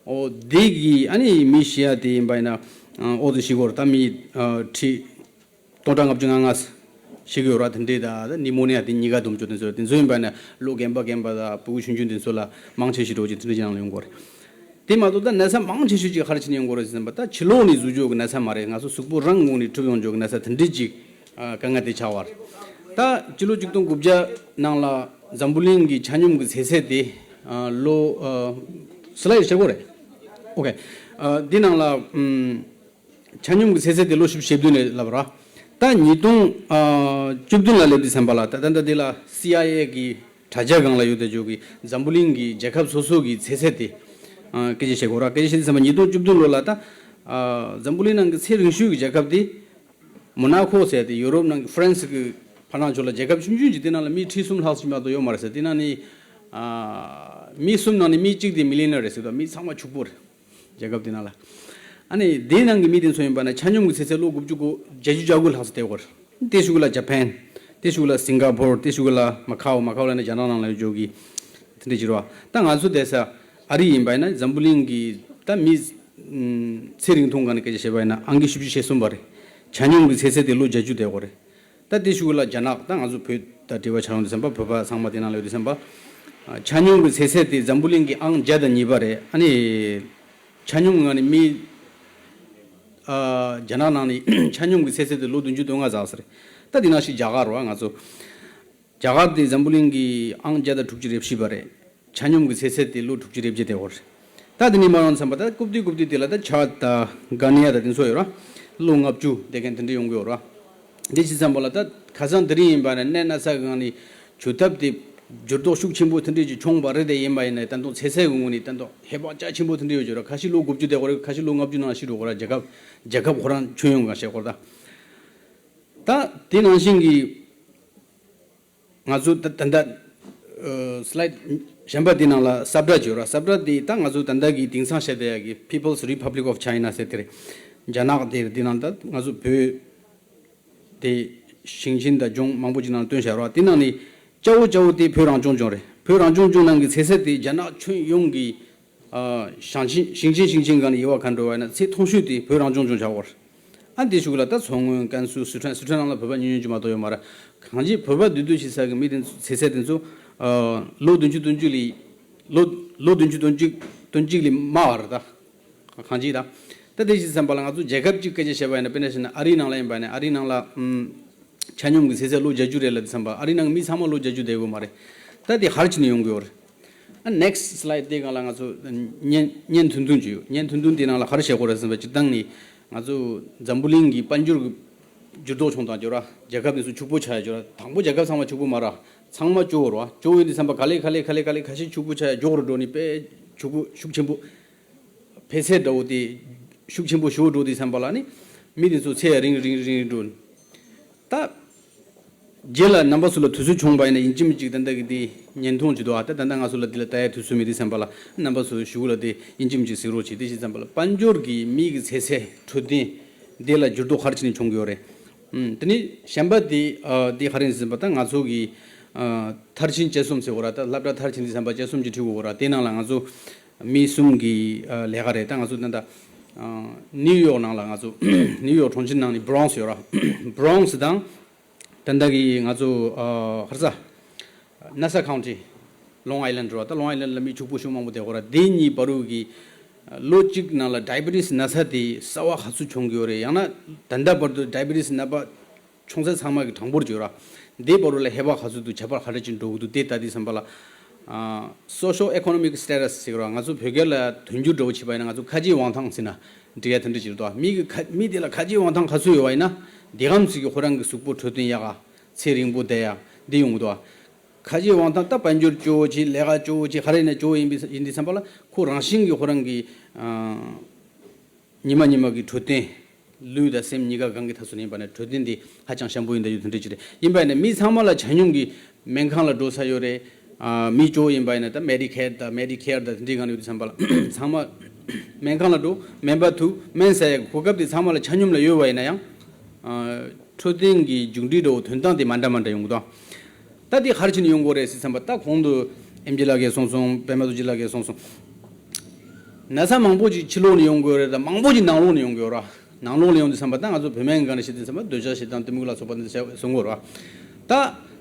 འོ་དེ་གི་ཨ་ནི་མི་ཤི་ཡ་དེ་ཡིན་པ་ཡིན་ན། ཨ་འོ་དེ་ཤི་གོ་ར། ད་མི་ཨ་ཁྲི་སྟོང་ཕྲག་ལྔ་བཅུ་ང་ལྔ་ཤི་གི་ཡོད་ར། དེ་འདྲའི་ད་ད་ནི་མོ་ནི་ཡ་དེ་གཉིས་ཀ་འདུམ་བཅུག་དེ་ཚོ། དེ་ཚོ་ཡིན་པ་ན་ལོ་རྒན་པ་རྒན་པ་དང་ཕྲུ་གུ་ཆུང་ཆུང་དེ་ཚོ་ལ་མང་ཆེ་ཤོས་འགྲོ་ཅིག་དེ་འདྲ་ཅིག་ནང་ལ་ཡོང་གི་ཡོད་རེད། དེ་མ་གཏོགས་ད་ན་ཚ་མང་ཆེ་ཤོས་ཅིག་ག་རེ་བྱས་ནས་ཡོང་གི་ཡོད་རེད་ཟེར་ན། ད་ཕྱི་ལོགས་ནས་ཟུག་འཇོག་གི་ན་ཚ་མ་རེད། ང་ཚོ་གཟུགས་པོ་རང་ངོས་ནས་འཁྲུག་ཡོང་འཇོག་གི་ན་ཚ་དེ་འདྲ་ཅིག་ཨ་དཀའ་ངལ་དེ་ཆགས་པ་རེད། ད་སྤྱི་ལོ་ཆིག་སྟོང་དགུ་བརྒྱ་ནང་ལ་འཛམ་བུ་གླིང་གི་ཆ་སྙོམས་ཀྱི་ཚེ་ཚད་དེ། ཨ་ལོ་ཨ་སི་ལའིཌ་བྱེད་དགོས་རེད། ཨོ་ཁེ། ཨ་འདི་ནང་ལ་ཨམ། ཆ་སྙོམས་ཀྱི་ཚེ་ཚད་དེ་ལོ་བཞི་བཅུ་ཞེ་བདུན་ལ་ལབ་ར། ད་ཉིས་སྟོང་ཨ་བཅུ་བདུན་ལ་སླེབས་དུས་ཙམ་པ་ལ། ད་ད་ལྟ་འདི་ལ་སི་ཨའི་ཨེ་གི་དྲ་རྒྱ་སྒང་ལ་ཡོད་དེ་ཇོ་གི་འཛམ་བུ་གླིང་གི་རྒྱལ་ཁབ་སོ་སོ་གི་ཚེ་ཚད་དེ་ཨ་སྐད་ཆ་བཤད་དགོས་ར། སྐད་ཆ་བཤད་དུས་ཙམ་པ་ཉིས་སྟོང་བཅུ་བདུན་ལོ་ལ་ད་ཨ་འཛམ་བུ་གླིང་ནང་གི་ཚེ་རིང་ཤོས་ཀྱི་རྒྱལ་ཁབ་དེ་མོ་ན་ཁོ་ཟེར་ཏེ། ཡུ་རོབ་ནང་གི་ཧྥ་རན་སི་གི་ཕར་ནང་ཕྱོགས་ལ་རྒྱལ་ཁབ་ཆུང་ཆུང་ཅིག། དེ་ནང་ལ་མི་ཁྲི་གསུམ་ལྷག་ཙམ་མ་གཏོགས་ཡོད་མ་རེད་ཟེར། དེ་ནང་ནི་ཨ་མི་གསུམ་ནང་ནི་མི་གཅིག་དེ་མི་ལི་ཡོ་ནར་རེད་ཟེར། ད་མི་ཚང་མ་ཕྱུག་པོ་རེད། རྒྱལ་ཁབ་དེ་ནང་ལ། ཨ་ནི་དེའི་ནང་གི་མི་དེ་ཚོ་ཡིན་པ་ན་ཆ་སྙོམས་ཀྱི་ཚེ་ཚད་ལོ་དགུ་བཅུ་གོ་བརྒྱད་ཅུ་གྱ་དགུ་ལྷག་ཙམ་བསྡད་ཡོད་རེད། དེ་གཞུག་ལ་ཇ་པན། དེ་གཞུག་ལ་སིང་ག་པོར། དེ་གཞུག་ལ་མ་ཁའོ། མ་ཁའོ་ལབ་ན་རྒྱ་ནག་ནང་ལ་ཡོད་ཅོག་གི་དེ་འདྲ་ཅིག་རེད་བ། ད་ང་ཚོ་བསྡད་ས་ཨ་རི་ཡིན་པ་ཡིན་ན་འཛམ་བུ་གླིང་གི་ད་མི་ཚེ་རིང་ཐུང་སྒང་ནས་སྐད་ཆ་བཤད་པ་ཡིན་ན་ཨང་ཀི་བཞི་བཅུ་ཞེ་གསུམ་པ་རེད། ཆ་སྙོམས་ཀྱི་ཚེ་ཚད་དེ་ལོ་བརྒྱད་ཅུ་བསྡད་ཡོད་རེད། ད་དེ་གཞུག་ལ་རྒྱ་ནག། ད་ང་ཚོ་བོད་དང་འབྲེལ་བ་ཆགས་ཡོང་དུས་ཙམ་པ། བོད་པ་ཚང་མ་དེ་ནང་ལ་ཡོད་དུས་ཙམ་པ། ཨ་ཆ་སྙོམས་ཀྱི་ཚེ་ཚད་དེ་འཛམ་བུ་གླིང་གི་ཨང་བརྒྱ་དང་གཉིས་པ་རེད། ཨ་ནི་ཆ་སྙོམས་ངང་ནས་མི་ཨ་རྒྱ་ནག་ནང་ནས་ཆ་སྙོམས་ཀྱི་ཚེ་ཚད་དེ་ལོ་བདུན་ཅུ་དོན་ལྔ་ཙམ་རེད། ད་དེ་ནང་བཞིན་རྒྱ་གར་རེད་བ། ང་ཚོ་རྒྱ་གར་དེ་འཛམ་བུ་གླིང་གི་ཨང་བརྒྱ་དང་དྲུག་ཅུ་རེ་བཞི་པ་རེད། ཆ་སྙོམས་ཀྱི་ཚེ་ཚད་དེ་ལོ་དྲུག་ཅུ་རེ་བརྒྱད་དེ་ཡོད་རེད། ད་དེ་ནས་མར་ཡོང་ཙམ་པ་ད་རྐུབ་སྟེགས་རྐུབ་སྟེགས་དེ་ལ་ད་ཆཱཌ་དང་གྷ་ནི་ཡ་དང་དེ་ཚོ་ཡོད་ར། ལོ་ལྔ་བཅུ་བསྡད་མཁན་དེ་འདྲ་ཡོང་གི་ཡོད་ར། འདི་ཅི་ཙམ་པ་ལ་ད་ཁ་སང་དེ་རིང་ཡིན་པ་ན་ནད་ན་ཚ་གི་ངང་ནས་བྱུག་ཐབས་དེ་འགྱུར་ལྡོག་ཤུགས་ཆེན་པོ་དེ་འདྲ་ཅིག་བྱུང་བ་རེད། དེ་ཡིན་པ་ཡིན་ན་ད་དུང་ཚེ་ཚད་ཀྱི་ངོས་ནས་ད་དུང་ཧེ་བག་རྒྱ་ཆེན་པོ་དེ་འདྲ་ཡོད་ཀྱི་ར། ཁ་ཤས་ལོ་དགུ་བཅུ་བསྡད་ཀྱི་རེད། ཁ་ཤས་ལོ་ལྔ་བཅུ་ནང་ལ་ཤི་འགྲོ་གི་ར། རྒྱལ་ཁབ་རྒྱལ་ཁབ་ཁོ་རང་ཁྱོན་ཡོངས་གང་བཤད་ཀྱི་རེད། ད་ད་དེ་ནང་བཞིན་གྱི་ང་ཚོ་ད་ད་ད་ཨ་སི་ལའིཌ་གཞན་པ་དེ་ནང་ལ་ས་བཀྲ་ཅིག་ཡོད་ར། ས་བཀྲ་དེ་ད་ང་ཚོ་ད་ལྟ་གི་དེང་སང་བཤད་བསྡད་ཡ་གི་People's Republic of China ཟེར་དེ་རེད། རྒྱ་ནག་དེ་རེད། དེ་ནང་ད་ང་ཚོ་བོད་དེ་ཞིང་ཆེན་དང་ལྗོངས་མང་པོ་ཅིག་ནང་བཏོན་བཞག་ར། དེ་ནང་ནས་སྐྱ་བོ་སྐྱ་བོ་དེ་བོད་རང་སྐྱོང་ལྗོངས་རེད། བོད་རང་སྐྱོང་ལྗོངས་ནང་གི་ཚེ་ཚད་དེ་རྒྱ་ནག་ཁྱོན་ཡོངས་ཀྱི་ཨ་ཞིང་ཆེན་ཞིང་ཆེན་ཞིང་ཆེན་སྒང་ནས་དབྱེ་བ་ག་འགྲོ་བ་ཡིན་ན་ཚད་མཐོང་ཤོས་དེ་བོད་རང་སྐྱོང་ལྗོངས་ཆགས་ཡོད་རེད། ཨ་འདི་གཞུག་ལ་ད་མཚོ་སྔོན། ཀན་སུའུ། སི་ཁྲོན། སི་ཁྲོན་ནང་ལ་བོད་པ་ཉུང་ཉུང་ཅིག་མ་གཏོགས་ཡོད་མ་རེད། གང་ཅི་བོད་པ་འདུས་སྡོད་བྱེད་ས་གི་མི་དེ་ཚོ་ཚེ་ཚད་དེ་ཚོ་ཨ་ལོ་བདུན་ཅུ་དོན་གཅིག་ལས་ལོ་ལོ་བདུན་ཅུ་དོན་གཅིག་དོན་གཅིག་ལས་དམའ་བ་རེད་ད། གང་ཅི་ད། ད་དེ་བཞིན་བསམ་པ་ལ་ང་ཚོ་རྒྱལ་ཁབ་ཅིག་སྐད་ཆ་བཤད་པ་ཡིན་ན། དཔེར་ན་བཤད་ན་ཨ་རིའི་ནང་ལ་ཡིན་པ་ཡིན་ན། ཨ་རིའི་ནང་ལ་ཨམ་ཆ་སྙོམས་ཀྱི་ཚེ་ཚད་ལོ་བརྒྱད་ཅུ་རེད་ལབ་དུས་ཙམ་པ། ཨ་རིའི་ནང་མི་ཚང་མ་ལོ་བརྒྱད་ཅུ་བསྡད་ཡོད་མ་རེད། ད་དེ་ཧར་ཕྱིན་ནས་ཡོང་གི་ཡོད་རེད། ཨ་next slide དེ་སྒང་ལ་ང་ཚོ་བརྙན་བརྙན་ཐུང་ཐུང་ཅིག་ཡོད། བརྙན་ཐུང་ཐུང་དེ་ནང་ལ་ག་རེ་བཤད་དགོས་རེད་ཟེར་བ། སྤྱིར་བཏང་ནི་ང་ཚོ་འཛམ་བུ་གླིང་གི་དཔལ་འབྱོར་གྱི་འགྱུར་ལྡོག་བྱུང་སྟངས་ཅིག་ཡོད་ར། རྒྱལ་ཁབ་དེ་ཚོ་ཕྱུག་པོ་ཆགས་ཡ་ཅིག་ཡོད་ར། དང་པོ་རྒྱལ་ཁབ་ཚང་མ་ཕྱུག་པོ་མ་ར། ཚང་མ་སྐྱོ་བོ་ར། སྐྱོ་བོ་ཡིན་དུས་ཙམ་པ་ག་ལེ་ག་ལེ་ག་ལེ་ག་ལེ་ཁ་ཤས་ཕྱུག་པོ་ཆགས་ཡ་མགྱོགས་རུ་འགྲོ་ནི་དཔེ་ཕྱུག་པོ་ཤུགས་ཆེན་པོ། འཕེལ་ཚད་འདྲ་བོ་དེ་ཤུགས་ཆེན་པོ་ཞེ་པོ་འགྲོ་དུས་ཙམ་པ་ལ་ནི་མི་དེ་ཚོ་ཚེ་ཡང་རིང་རིང་རིང་རིང་འགྲོ། ད་རྗེས་ལ་རྣམ་པ་ཚོ་ལ་དུས་ཚོད་བྱུང་བ་ཡིན་ན་ཡིན་གཅིག་མིན་གཅིག་ད་ལྟ་གི་དེ་བརྙན་ཐུང་ཅིག་འདུག་ཨ། ད་ད་ལྟ་ང་ཚོ་ལ་དེ་ལ་ལྟ་ཡ་དུས་ཚོད་མེད་དུས་ཙམ་པ་ལ། རྣམ་པ་ཚོ་གཞུག་ལ་དེ་ཡིན་གཅིག་མིན་གཅིག་གཟིགས་རོགས་བྱེད། དེ་བྱས་ཙམ་པ་ལ་དཔལ་འབྱོར་གྱི་མི་གི་ཚེ་ཚད་འཕྲོད་བསྟེན་དེ་ལ་འགྱུར་ལྡོག་ག་རེ་བྱས་ནས་བྱུང་གི་ཡོད་རེད། ཨུམ། དེ་ནི་གཞན་པ་དེ་ཨ་དེ་ག་རེ་ཡིན་ཟེར་བ། ད་ང་ཚོ་གི་ཨ་མཐར་ཕྱིན་དཔྱད་རྩོམ་ཟེར་བ་ར། ད་སློབ་གྲྭ་མཐར་ཕྱིན་དུས་ཙམ་པ་དཔྱད་རྩོམ་ཅིག་བྲིས་དགོས་ར། དེ་ནང་ལ་ང་ཚོ་མི་གསུམ་གྱི་ཨ་ལས་ཀ་རེད། ད་ང་ཚོ་ད་ལྟ་ཨ་ནིའུ་ཡོག་ནང་ལ། ང་ཚོ་ནིའུ་ཡོག་གྲོང་ཁྱེར་ནང་ནས་བྷི་རོང་སི་ཡོད་ར། བྷི་རོང་སི་དང་ད་ལྟ་གི་ང་ཚོ་ཨ་ག་རེ་ཟ། ནེ་སོ་ཁའུན་ཊི། ལོང་ཨའི་ལེན་ཌི་རེད་བ། ད་ལོང་ཨའི་ལེན་ཌི་ལ་མི་ཕྱུག་པོ་ཤུགས་མང་པོ་བསྡད་ཡོད་ར། དེ་གཉིས་བར་དུ་གི་ལོ་གཅིག་ནང་ལ་ཌའི་བི་ཊི་སི་ན་ཚ་དེ་གསར་པ་ག་ཚོད་བྱུང་གི་ཡོད་རེད། ཡང་ན་ད་ལྟ་བར་དུ་ཌའི་བི་ཊི་སི་ན་པ་བྱུང་ས་ཚང་མ་གི་གྲངས་འབོར་ཅིག་ཡོད་ར། དེ་བར་དུ་ལ་ཧེ་བག་ག་ཚོད་འདུག་ཁྱད་པར་ག་འདྲ་ཅིག་འགྲོ་གི་འདུག་དེ་ལྟ་དུས་ཙམ་པ་ལ། ཨ་social economic status ཟེར་གི་ར། ང་ཚོ་བོད་སྐད་ལ་དོན་འགྱུར་འདྲ་བོ་བྱས་པ་ཡིན་ན་ང་ཚོ་ཁ་རྗེ་དབང་ཐང་ཟེར་ན་འགྲིག་ཡ་དེ་འདྲ་ཅིག་རེད་དོ། མི་གི་ཁ་མི་དེ་ལ་ཁ་རྗེ་དབང་ཐང་ག་ཚོད་ཡོད་པ་ཡིན་ན་དེ་གམ་ཚིག་གི་ཁོ་རང་གི་གཟུགས་པོ་འཕྲོད་བསྟེན་ཡག་ག་ཚེ་རིང་པོ་བསྡད་ཡ་འདི་ཡོང་གི་འདུག་ཁ་རྗེ་དབང་ཐང་ད་དཔལ་འབྱོར་སྐྱོ་བོ་བྱེད། ལས་ཀ་སྐྱོ་བོ་བྱེད། ག་རེ་ཡིན་ན་སྐྱོ་བོ་ཡིན་པའི་ཡིན་དུས་ཙམ་པ་ལ་ཁོ་རང་བཞིན་གྱིས་ཁོ་རང་གི་ཨ་ཉི་མ་ཉི་མ་གི་འཕྲོད་བསྟེན། ལུས་དང་སེམས་གཉིས་ཀ་གང་གི་ཐོག་སུ་ཡིན་པ་ནས་འཕྲོད་བསྟེན་དེ་ཧ་ཅང་ཞན་པོ་ཡིན་ད་ཡོད་དེ་འདྲ་ཅིག་རེད། ཡིན་པ་ཡིན་ན་མི་ཚང་མ་ལ་ཆ་སྙོམས་ཀྱི་སྨན་ཁང་ལ་འགྲོ་ས་ཡོད་རེད། ཨ་མི་སྐྱོ་བོ་ཡིན་པ་ཡིན་ན་ད་མེ་ཌི་ཀེར་དང་མེ་ཌི་ཀེར་དང་དེ་འདྲའི་སྒང་ནས་ཡོད་དུས་ཙམ་པ་ལ་ཚང་མ་སྨན་ཁང་ལ་འགྲོ། སྨན་པ་ཐུག་སྨན་ཟ་ཡ་གི་གོ་སྐབས་དེ་ཚང་མ་ལ་ཆ་སྙོམས་ལ་ཡོད་པ་ཡིན་ན་ཡང་། ཨ་འཕྲོད་བསྟེན་གྱི་མཇུག་འབྲས་འདྲ་བོ་ཐོན་སྟངས་དེ་མ་འདྲ་མ་འདྲ་ཡོང་གི་འདུག་ད་དེ་ག་རེ་བྱས་ནས་ཡོང་གི་ཡོད་རེད་ཟེར་ཙམ་པ། ད་གོང་དུ་ཨེམ་ཆི་ལགས་ཀྱིས་གསུངས་སོང་། པད་མ་རྡོ་རྗེ་ལགས་ཀྱིས་གསུངས་སོང་། ན་ཚ་མང་པོ་ཅིག་ཕྱི་ལོགས་ནས་ཡོང་གི་ཡོད་རེད། ད་མང་པོ་ཅིག་ནང་ལོགས་ནས་ཡོང་གི་ཡོད་ར། ནང་ལོགས་ནས་ཡོང་དུས་ཙམ་པ་ད་ང་ཚོ་བོད་སྨན་གྱི་སྒང་ནས་བཤད་དུས་ཙམ་པ་འདོད་ཆགས་ཞེ་སྡང་གཏི་མུག་ལ་སོགས་པ་འདི་བཤད་གསུང་གི་ཡོད་ར། ད་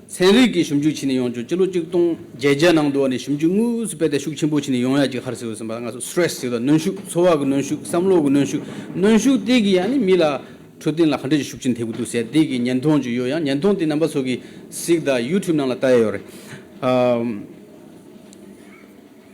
ཚན་རིག་གི་ཞིབ་འཇུག་བྱས་ནས་ཡོང་རྒྱུ། སྤྱི་ལོ་ཆིག་སྟོང་བརྒྱད་བརྒྱ་ནང་དུ་བ་ནས་ཞིབ་འཇུག་དངོས་སུ་སྤེལ་ཏེ་ཤུགས་ཆེན་པོ་བྱས་ནས་ཡོང་ཡ་ཅིག་ག་རེ་ཟེར་དུས་ཙམ་པ། ང་ཚོ་སི་ཊེ་རེ་སི་ཟེར་དང་། གནོན་ཤུགས། འཚོ་བ་གི་གནོན་ཤུགས། བསམ་བློ་གི་གནོན་ཤུགས། གནོན་ཤུགས་དེ་གིས་ཡང་ནི་མི་ལ་འཕྲོད་བསྟེན་ལ་ག་འདྲ་ཅིག་ཤུགས་རྐྱེན་ཐེབས་ཀྱི་འདུག་ཟེར་དེ་གི་བརྙན་ཐུང་ཅིག་ཡོད། ཡང་བརྙན་ཐུང་དེ་རྣམ་པ་ཚོ་གིས་གཟིགས་དང་ཡུ་ཊུབ་ནང་ལ་ལྟ་ཡ་ཡོད་རེད། ཨམ།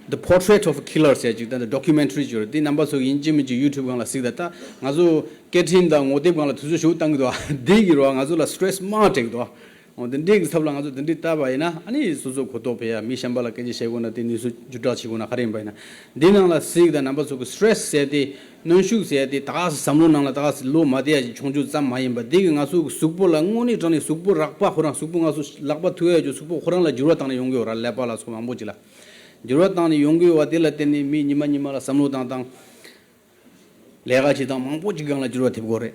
The Portrait of a Killer ཟེར་ཅིག་ད་ལྟ་ཌོ་ཀུ་མེན་ཊ་རི་ཅིག་ཡོད་རེད། དེ་རྣམ་པ་ཚོ་ཡིན་གཅིག་མིན་གཅིག་ཡུ་ཊུབ་སྒང་ལ་གཟིགས་དང་། ད་ང་ཚོ་སྐད་འཕྲིན་དང་ངོ་དེབ་སྒང་ལ་དུས་ཚོད་ཞེ་པོ་བཏང་གི་འདུག་ཨ། དེ་གི་རོ་ང་ཚོ་ལ་སི་ཊེ་རེ་སི་མང་སྤྲད་གི་འདུག་ཨ། འོ་དེ་འདྲའི་གི་ཚབ་ལ་ང་ཚོ་དེ་འདྲའི་བལྟས་པ་ཡིན་ན། ཨ་ནི་སོ་སོ་གོ་རྟོགས་འཕེལ་ཡ། མི་གཞན་པ་ལ་སྐད་ཆ་བཤད་དགོས་ན་དེ་ནུས་གསོ་བཅུ་ཕྲག་བྱེད་དགོས་ན་ག་རེ་ཡིན་པ་ཡིན་ན། འདི་ནང་ལ་གཟིགས་དང་། རྣམ་པ་ཚོ་གི་སི་ཊེ་རེ་སི་ཟེར་དེ། གནོན་ཤུགས་ཟེར་དེ་ད་ག་སེ་བསམ་བློ་ནང་ལ་ད་ག་སེ་ལོ་མ་བསྡད་ཡ་ཅིག་བྱུང་རྒྱུ་ཙམ་མ་ཡིན་པ། དེ་གི་ང་ཚོ་གི་གཟུགས་པོ་ལ་དངོས་གནས་དྲང་གནས་གཟུགས་པོ་རགས་པ་ཁོ་རང་། གཟུགས་པོ་ང་ཚོ་ལག་པ་ཐུག་ཡ་ཅིག་གཟུགས་པོ་ཁོ་རང་ལ་འགྱུར་བ་བཏང་ནས་ཡོང་གི་ཡོད་ར། ཀླད་པ་ལ་སོགས་མང་པོ་ཅིག་ལ་འགྱུར་བ་བཏང་ནས་ཡོང་གི་ཡོད་པ། དེ་ལ་བརྟེན་ནས་མི་ཉི་མ་ཉི་མ་ལ་བསམ་བློ་བཏང་སྟངས། ལས་ཀ་བྱེད་སྟངས། མང་པོ་ཅིག་སྒང་ལ་འགྱུར་བ་ཐེབས་ཀྱི་ཡོད་རེད།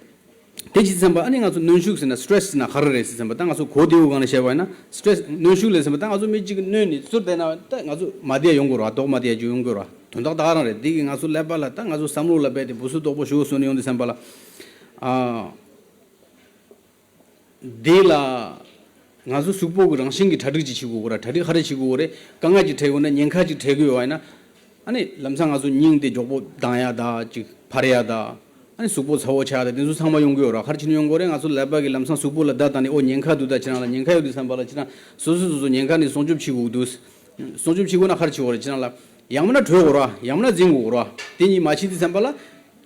དེ་བྱས་ཙམ་པ་ཨ་ནི་ང་ཚོ་གནོན་ཤུགས་ཟེར་ན། སི་ཊེ་རེ་སི་ཟེར་ན་ག་རེ་རེད་ཟེར་ཙམ་པ། ད་ང་ཚོ་གོ་བདེ་བོ་སྒང་ནས་བཤད་པ་ཡིན་ན། སི་ཊེ་རེ་སི། གནོན་ཤུགས་ལབ་ཙམ་པ་ད་ང་ཚོ་མི་གཅིག་གིས་གནོན་ནས་ཚུར་བསྡད་ན་ད་ང་ཚོ་མ་བསྡད་ཡོང་གི་རེད་བ། ལྡོག་མ་བསྡད་ཡ་ཅིག་ཡོང་གི་རེད་བ། དོན་དག་ད་ག་རང་རེད། དེ་གིས་ང་ཚོ་ཀླད་པ་ལ་ད་ང་ཚོ་བསམ་བློ་ལ་རྦད་དེ་འབུ་སུབ་རྡོག་པོ་ཞེ་པོ་བཟོས་ནས་ཡོང་དུས་ཙམ་པ་ལ། ཨ། དེ་ལ་ང་ཚོ་གཟུགས་པོ་གི་རང་བཞིན་གྱི་གྲ་སྒྲིག་ཅིག་བྱེད་དགོས་ར། གྲ་སྒྲིག་ག་རེ་བྱེད་དགོས་རེད། དཀའ་ངལ་ཅིག་འཕྲད་ཡོང་ན། ཉེན་ཁ་ཅིག་འཕྲད་ཀྱི་ཡོད་པ་ཡིན་ན། ཨ་ནི་ལམ་སང་ང་ཚོ་སྙིང་དེ་མགྱོགས་པོ་ལྡང་ཡ་ད་ཅིག་འཕར་ཡ་ད། ཨ་ནི་གཟུགས་པོ་ཚ་བོ་ཆགས་ཡ་ད། དེ་ཚོ་ཚང་མ་ཡོང་གི་ཡོད་ར། ག་རེ་བྱས་ནས་ཡོང་གི་ཡོད་རེད། ང་ཚོ་ཀླད་པ་གིས་ལམ་སང་གཟུགས་པོ་ལ་བརྡ་བཏང་ནས། ཨོ་ཉེན་ཁ་འདུག་ད་ཁྱེད་རང་ལ་ཉེན་ཁ་ཡོད་དུས་ཙམ་པ་ལ་ཁྱེད་རང་སོ་སོ་སོ་སོ་ཉེན་ཁ་ནས་སྲུང་སྐྱོབ་བྱེད་དགོས་འདུག་སྲུང་སྐྱོབ་བྱེད་དགོས་ན་ག་རེ་བྱེད་དགོས་རེད། ཁྱེད་རང་ལ་ཡང་མིན་ན་བྲོས་དགོས་ར། ཡང་མིན་ན་འཛིང་དགོས་ར། དེ་གཉིས་མ་བྱེད་དུས་ཙམ་པ་ལ་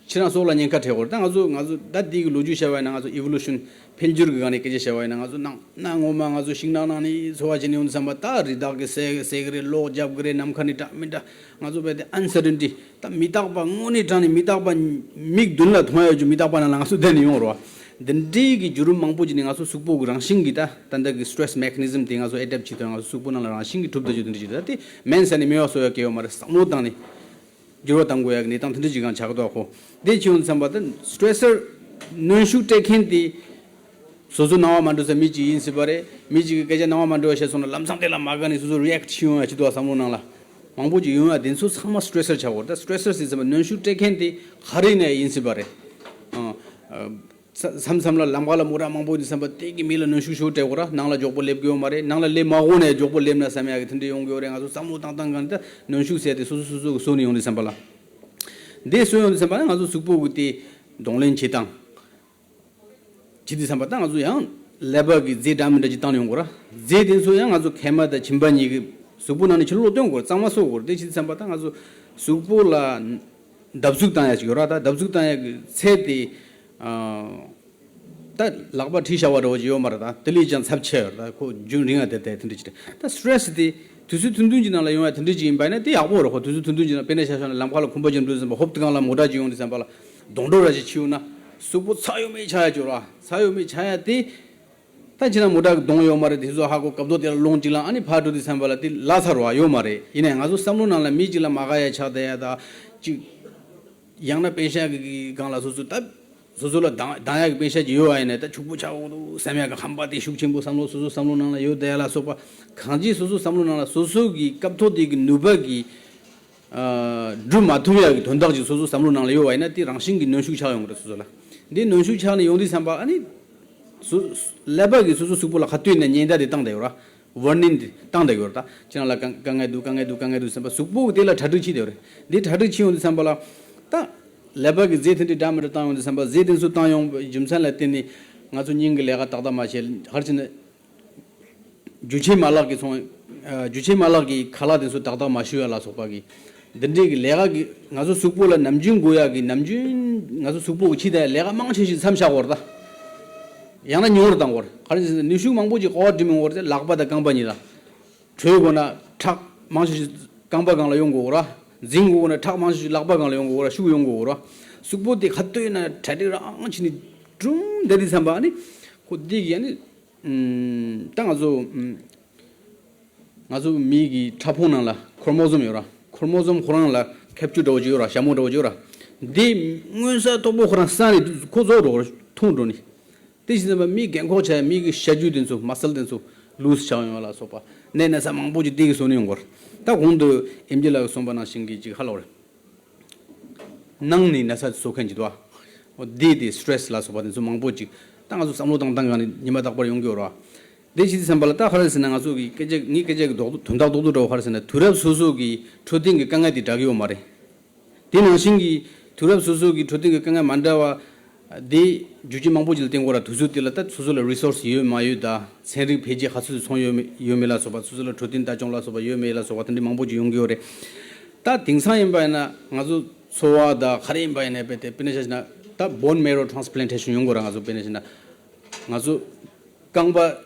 ཁྱེད་རང་སྲོག་ལ་ཉེན་ཁ་འཕྲད་དགོས་རེད། ད་ང་ཚོ་ང་ཚོ་ད་འདི་གི་ལོ་རྒྱུས་བཤད་པ་ཡིན་ན། ང་ཚོ་ཨི་ཝོ་ལུ་ཤན། འཕེལ་འགྱུར་གྱི་སྒང་ནས་སྐད་ཆ་བཤད་པ་ཡིན་ན། ང་ཚོ་ནང་གནའ་སྔོན་མ་ང་ཚོ་ཤིང་ནགས་ནང་ནས་འཚོ་བ་བྱས་ནས་ཡོང་དུས་ཙམ་པ། ད་རི་དྭགས་ཀྱིས་བཟས་བཟས་ཀྱི་རེད། གློག་རྒྱབ་ཀྱི་རེད། ནམ་མཁའ་ནས་འདྲ་མི་འདྲ། ང་ཚོ་རྦད་དེ་ཨན་སར་ཊེན་ཊི། ད་མི་རྟག་པ། དངོས་གནས་དྲང་གནས་མི་རྟག་པ། མིག་མདུན་ལ་མཐོང་ཡ་ཡོད་རྒྱུ་མི་རྟག་པ་ནང་ལ་ང་ཚོ་བསྡད་ནས་ཡོང་རོ། འདི་འདྲའི་གི་བརྒྱུད་རིམ་མང་པོ་ཅིག་ནས་ང་ཚོ་གཟུགས་པོ་གི་རང་བཞིན་གྱི་ད་ད་ལྟ་གི་སི་ཊེ་རེ་སི་མེ་ཁ་ནི་ཛམ་དེ་ང་ཚོ་ཨེ་ཌེབ་བྱེད་དུས། ང་ཚོ་གཟུགས་པོ་ནང་ལ་རང་བཞིན་གྱིས་གྲུབ་བསྡད་རྒྱུ་དེ་འདྲ་ཅིག་རེད། ད་དེ་སྨན་ཟ་ནས་སྨན་པ་གསོ་ཡ་གལ་ཡོད་མ་རེད། བསམ་བློ་བཏང་ནས་འགྱུར་བ་གཏང་དགོས་ཡ་གི་གནས་སྟངས་དེ་འདྲ་ཅིག་སྒང་ཆགས་ཀྱི་འདུག་ཨ། ཁོ་དེ་བྱས་ཡོང་དུས་ཙམ་པ། ད་སི་ཊེ་རེ་སར་གནོན་ཤུགས་སྤྲད་མཁན་དེ་སོ་སོ་སྣང་བ་མ་འགྲོ་ས་མི་གཅིག་ཡིན་སྲིད་པ་རེད། མི་གཅིག་གིས་སྐད་ཆ་སྣང་བ་མ་འགྲོ་བ་བཤད་སོང་ན་ལམ་སང་དེ་ལ་མ་དགའ་ནས་སོ་སོ་རི་ཨེག་ཊི་བྱེད་ཡོང་ཡ་ཅིག་འདུག་ཨ། བསམ་བློ་ནང་ལ་མང་པོ་ཅིག་ཡོང་ཡ་དེ་ཚོ་ཚང་མ་སི་ཊེ་རེ་སར་ཆགས་ཀྱི་ཡོད་རེད། ད་སི་ཊེ་རེ་སར་ཟེར་ཙམ་པ་གནོན་ཤུགས་སྤྲད་མཁན་དེ་ག་རེ་ཡིན་ན་ཡིན་སྲིད་པ་རེད། ཨ། ཨ། མཚམས་མཚམས་ལ་ལམ་ཁ་ལ་མོ་ཊ་མང་པོ་ཡོང་དུས་ཙམ་པ་དེ་གིས་མི་ལ་གནོན་ཤུགས་ཞེ་པོ་སྤྲད་ཀྱི་ཡོད་རེད། ནང་ལ་མགྱོགས་པོ་སླེབས་ཀྱི་ཡོད་མ་རེད། ནང་ལ་སླེབས་མ་དགོས་ནའི་མགྱོགས་པོ་སླེབས་ན་བསམ་ཡ་གི་དེ་འདྲ་ཡོང་གི་ཡོད་རེད། ང་ཚོ་བསམ་བློ་བཏང་བཏང་གང་ད་གནོན་ཤུགས་ཟེར་དེ་སོ་སོ་སོ་སོ་གིས་བཟོས་ནས་ཡོང་དུས་ཙམ་པ་ལ། འདི་གསོ་ཡོང་དུས་ཙམ་པ་ན་ང་ཚོ་གཟུགས་པོ་གི་དེ་གདོང་ལེན་བྱེད་སྟངས། བྱེད་དུས་ཙམ་པ་ད་ང་ཚོ་ཡང་ཀླད་པ་གི་རྫས་འདྲ་མི་འདྲ་ཅིག་བཏང་ཡོང་དགོས་ར། རྫས་དེ་ཚོ་ཡང་ང་ཚོ་མཁལ་མ་དང་མཆིན་པ་གཉིས་ཀྱི་གཟུགས་པོ་ནང་ནས་ཕྱི་ལོགས་བཏོན་དགོས་ར། གཙང་མ་བཟོ་དགོས་ར། དེ་བྱེད་དུས་ཙམ་པ་ད་ང་ཚོ་གཟུགས་པོ་ལ་བརྡབ་གསིག་བཏང་ཡ་ཅིག་ཡོད་ར། ད་བརྡབ་གསིག་བཏང་ཡ་གི་ཚད་དེ་ཨ། ད་ལག་པ་བྲིས་བཞག་པ་འདྲ་བོ་ཅིག་ཡོད་མ་རེད། ད་དེ་ལས་ཀྱང་ཚབས་ཆེ་བ་རེད། ད་ཁོ་རྒྱུན་རིང་ཡ་དེ་དེ་དེ་འདྲ་ཅིག་རེད། ད་སི་ཊེ་རེ་སི་དེ་དུས་ཚོད་ཐུང་ཐུང་གི་ནང་ལ་ཡོང་ཡ་དེ་འདྲ་ཅིག་ཡིན་པ་ཡིན་ན་དེ་ཡག་པོ་རེད། ཁོ་དུས་ཚོད་ཐུང་ཐུང་གི་ནང་དཔེར་ན་ཆ་བཞག་ན་ལམ་ཁ་ལ་ཁོམ་པ་ཅན་འགྲོ་དུས་ཙམ་པ་ཧོབ་ཏེ་སྒང་ལ་མོ་ཊ་ཅིག་ཡོང་དུས་ཙམ་པ་ལ་གདོང་གྲོགས་ར་ཅིག་ཕྱིའུ་ན་གཟུགས་པོ་ཚ་ཡོད་མེད་ཆགས་ཡ་ཅིག་ཡོད་ར། ཚ་ཡོད་མེད་ཆགས་ཡ་དེ། ད་ཅི་ན་མོ་ཊ་གི་གདོང་ཡོད་མ་རེད། དེ་ཚོ་ཧ་གོ་སྐབས་ཐོག་དེ་ལ་ལོང་ཅིག་ལ་ཨ་ནི་ཕར་འགྲོ་དུས་ཙམ་པ་ལ་དེ་ལ་ཚར་བ་ཡོད་མ་རེད། ཡིན་ནའི་ང་ཚོ་བསམ་བློ་ནང་ལ་མི་གཅིག་ལ་མ་དགའ་ཡ་ཆགས་བསྡད་ཡ་ད་ཅིག་ཡང་ན་པེ་ཤ་གི་སྒང་ལ་སོ་སོ་ད་སོ་སོ་ལ་སྡང་སྡང་ཡ་གི་པེ་ཤ་ཅིག་ཡོད་བ་ཡིན་ནའི་ད་ཕྱུག་པོ་ཆགས་འོང་འདུག་བསམ་ཡ་གི་ཧམ་པ་དེ་ཤུགས་ཆེན་པོ་བསམ་བློ་སོ་སོ་བསམ་བློ་ནང་ལ་ཡོད་བསྡད་ཡ་ལ་སོགས་པ་གང་ཅི་སོ་སོ་བསམ་བློ་ནང་ལ་སོ་སོ་གི་སྐབས་ཐོག་དེ་གི་ནུས་པ་གི་སྒྲུབ་མ་ཐུབ་ཡག་གི་དོན་དག་ཅིག་སོ་སོ་བསམ་བློ་ནང་ལ་ཡོད་པ་ཡིན་ན་དེ་རང་བཞིན་གྱིས་གནོན་ཤུགས་ཆགས་ཡོང་གི་རེད། སོ་སོ་ལ་འདི་གནོན་ཤུགས་ཆགས་ནས་ཡོང་དུས་ཙམ་པ་ཨ་ནི་སོ་ཀླད་པ་གིས་སོ་སོ་གཟུགས་པོ་ལ་ཁ་གཏད་ནས་ཉེན་བརྡ་དེ་བཏང་བསྡད་ཡོད་ར། ཝར་ནིང་དེ་བཏང་བསྡད་ཡོད་ར། ད་ཁྱེད་རང་ལ་དཀའ་དཀའ་ངལ་འདུག་དཀའ་ངལ་འདུག་དཀའ་ངལ་འདུག་བསམ་པ་གཟུགས་པོ་གིས་དེ་ལ་གྲ་སྒྲིག་བྱས་བསྡད་ཡོད་རེད། འདི་གྲ་སྒྲིག་བྱས་ཡོང་དུས་ཙམ་པ་ལ་ད་ཀླད་པ་གིས་རྫས་དེ་འདྲའི་འདྲ་མི་འདྲ་བཏང་ཡོང་དུས་ཙམ་པ་རྫས་དེ་ཚོ་བཏང་ཡོང་བའི་རྒྱུ་མཚན་ལ་བརྟེན་ནས་ང་ཚོ་སྙིང་གི་ལས་ཀ་ཏག་ཏག་མ་བྱས། ཧར་ཕྱིན་ན། འཇུ་བྱེད་མ་ལག་གི་ཚོང་། ཨ། འཇུ་བྱེད་མ་ལག་གི་ཁ་ལག་དེ་ཚོ་ཏག་ཏག་མ་བཤུ་ཡ་ལ་སོགས་པ་གི། འདི་འདྲའི་གི་ལས་ཀ་གི་ང་ཚོ་གཟུགས་པོ་ལ་ནམ་རྒྱུན་དགོས་ཡ་གི་ནམ་རྒྱུན་ང་ཚོ་གཟུགས་པོ་གི་ཕྱི་དང་ལས་ཀ་མང་ཆེ་ཞིག་མཚམས་བཞག་དགོས་རེད་ད། ཡང་ན་ཉུང་རུ་བཏང་དགོས་རེད། ག་རེ་ཟེར་ན་ནུས་ཤུགས་མང་པོ་ཅིག་ཀོ་ཨོར་ཌི་ནེཊ་ཡོང་དགོས་རེད་ཟེར། ལག་པ་དང་རྐང་པ་གཉིས་ལ། བྲོས་དགོས་ན་ཁྲག་མང་ཆེ་ཞིག་རྐང་པ་སྒང་ལ་ཡོང་དགོས་རེད། འཛིང་དགོས་ན་ཁྲག་མང་ཆེ་ཞིག་ལག་པ་སྒང་ལ་ཡོང་དགོས་རེད། ཤུགས་ཡོང་དགོས་རེད། གཟུགས་པོ་དེ་ཁ་གཏད་ན་གྲ་སྒྲིག་རང་བྱས་ནས་ཀྲུང་བསྡད་དུས་ཙམ་པ་ཨ་ནི་ཁོ་འདི་གི་ཨ་ནི། ཨུམ། ད་ང་ཚོ་ཨུམ། ང་ཚོ་མི་གི་ཕྲ་ཕུང་ནང་ལ་ཁོར་མོ་སོམ་ཡོད་ར། ཁོར་མོ་སོམ་ཁོ་རང་ལ་ཁེབས་ཆུ་འདྲ་བོ་ཅིག་ཡོད་ར། ཞྭ་མོ་འདྲ་བོ་ཅིག་ཡོད་ར། འདི་མངོན་གསལ་དོད་པོ་ཁོ་རང་ས་ནས་ཁོ་རྫོགས་འགྲོ་ཐུང་འགྲོ་ནི། དེ་བཞིན་པ་མི་རྒན་འཁོགས་ཆགས་མི་གི་ཤ་རྒྱུས་དེ་ཚོ་མ་སལ་དེ་ཚོ་ལུས་ཆགས་ཡོང་བ་ལ་སོགས་པ་ནད་ན་ཚ་མང་པོ་ཅིག་དེ་གི་བཟོ་ནི་ཡོང་གི་རེད། ད་གོང་དུ་ཨེམ་ཆི་ལགས་གསུངས་པ་ནང་བཞིན་གྱི་ཅིག་ཧ་ལོ་རེད། ནང་ནས་ན་ཚ་བཟོ་མཁན་གྱི་འདུག་ཨ། འོ་དེ་དེ་སི་ཊེ་རེ་སི་ལ་སོགས་པ་དེ་ཚོ་མང་པོ་ཅིག་ད་ང་ཚོ་བསམ་བློ་བཏང་བཏང་གང་ནས་ཉི་མ་རྟག་པར་ཡོང་གི་ཡོད་རེད་བ། དེ་ཕྱི་དུས་ཙམ་པ་ལ་ད་ག་རེ་ཟེར་ན་ང་ཚོ་གི་སྐད་ཆ་ངའི་སྐད་ཆ་གི་རྡོག་རྡོག་དོན་དག་རྡོག་རྡོག་འདྲ་བོ་ག་རེ་ཟེར་ན་དུས་རབས་སོ་སོ་གི་འཕྲོད་བསྟེན་གྱི་དཀའ་ངལ་དེ་འདྲ་གི་ཡོད་མ་རེད། དེ་ནང་བཞིན་གྱི་དུས་རབས་སོ་སོ་གི་འཕྲོད་བསྟེན་གྱི་དཀའ་ངལ་མ་འདྲ་བ་དེ་རྒྱུ་རྐྱེན་མང་པོ་ཅིག་ལ་བརྟེན་དགོས་ར། དུས་ཚོད་དེ་ལ་ད་སོ་སོ་ལ་རི་སོར་སི་ཡོད་མ་ཡོད་དང་ཚན་རིག་འཕེལ་རྒྱས་ག་ཚོད་ཅིག་སོང་ཡོད་མེད་ཡོད་མེད་ལ་སོགས་པ། སོ་སོ་ལ་འཕྲོད་བསྟེན་ལྟ་སྐྱོང་ལ་སོགས་པ་ཡོད་མེད་ལ་སོགས་པ་དེ་འདྲ་མང་པོ་ཅིག་ཡོང་གི་ཡོད་རེད། ད་དེང་སང་ཡིན་པ་ཡིན་ན་ང་ཚོ་འཚོ་བ་དང་ག་རེ་ཡིན་པ་ཡིན་ན་དཔེ་དེ་དཔེར་ན་ཆ་བཞག་ན་ད་bone marrow transplantation ཡོང་དགོས་ར། ང་ཚོ་དཔེར་ན་ཆ་བཞག་ན་ང་ཚོ་རྐང་པ་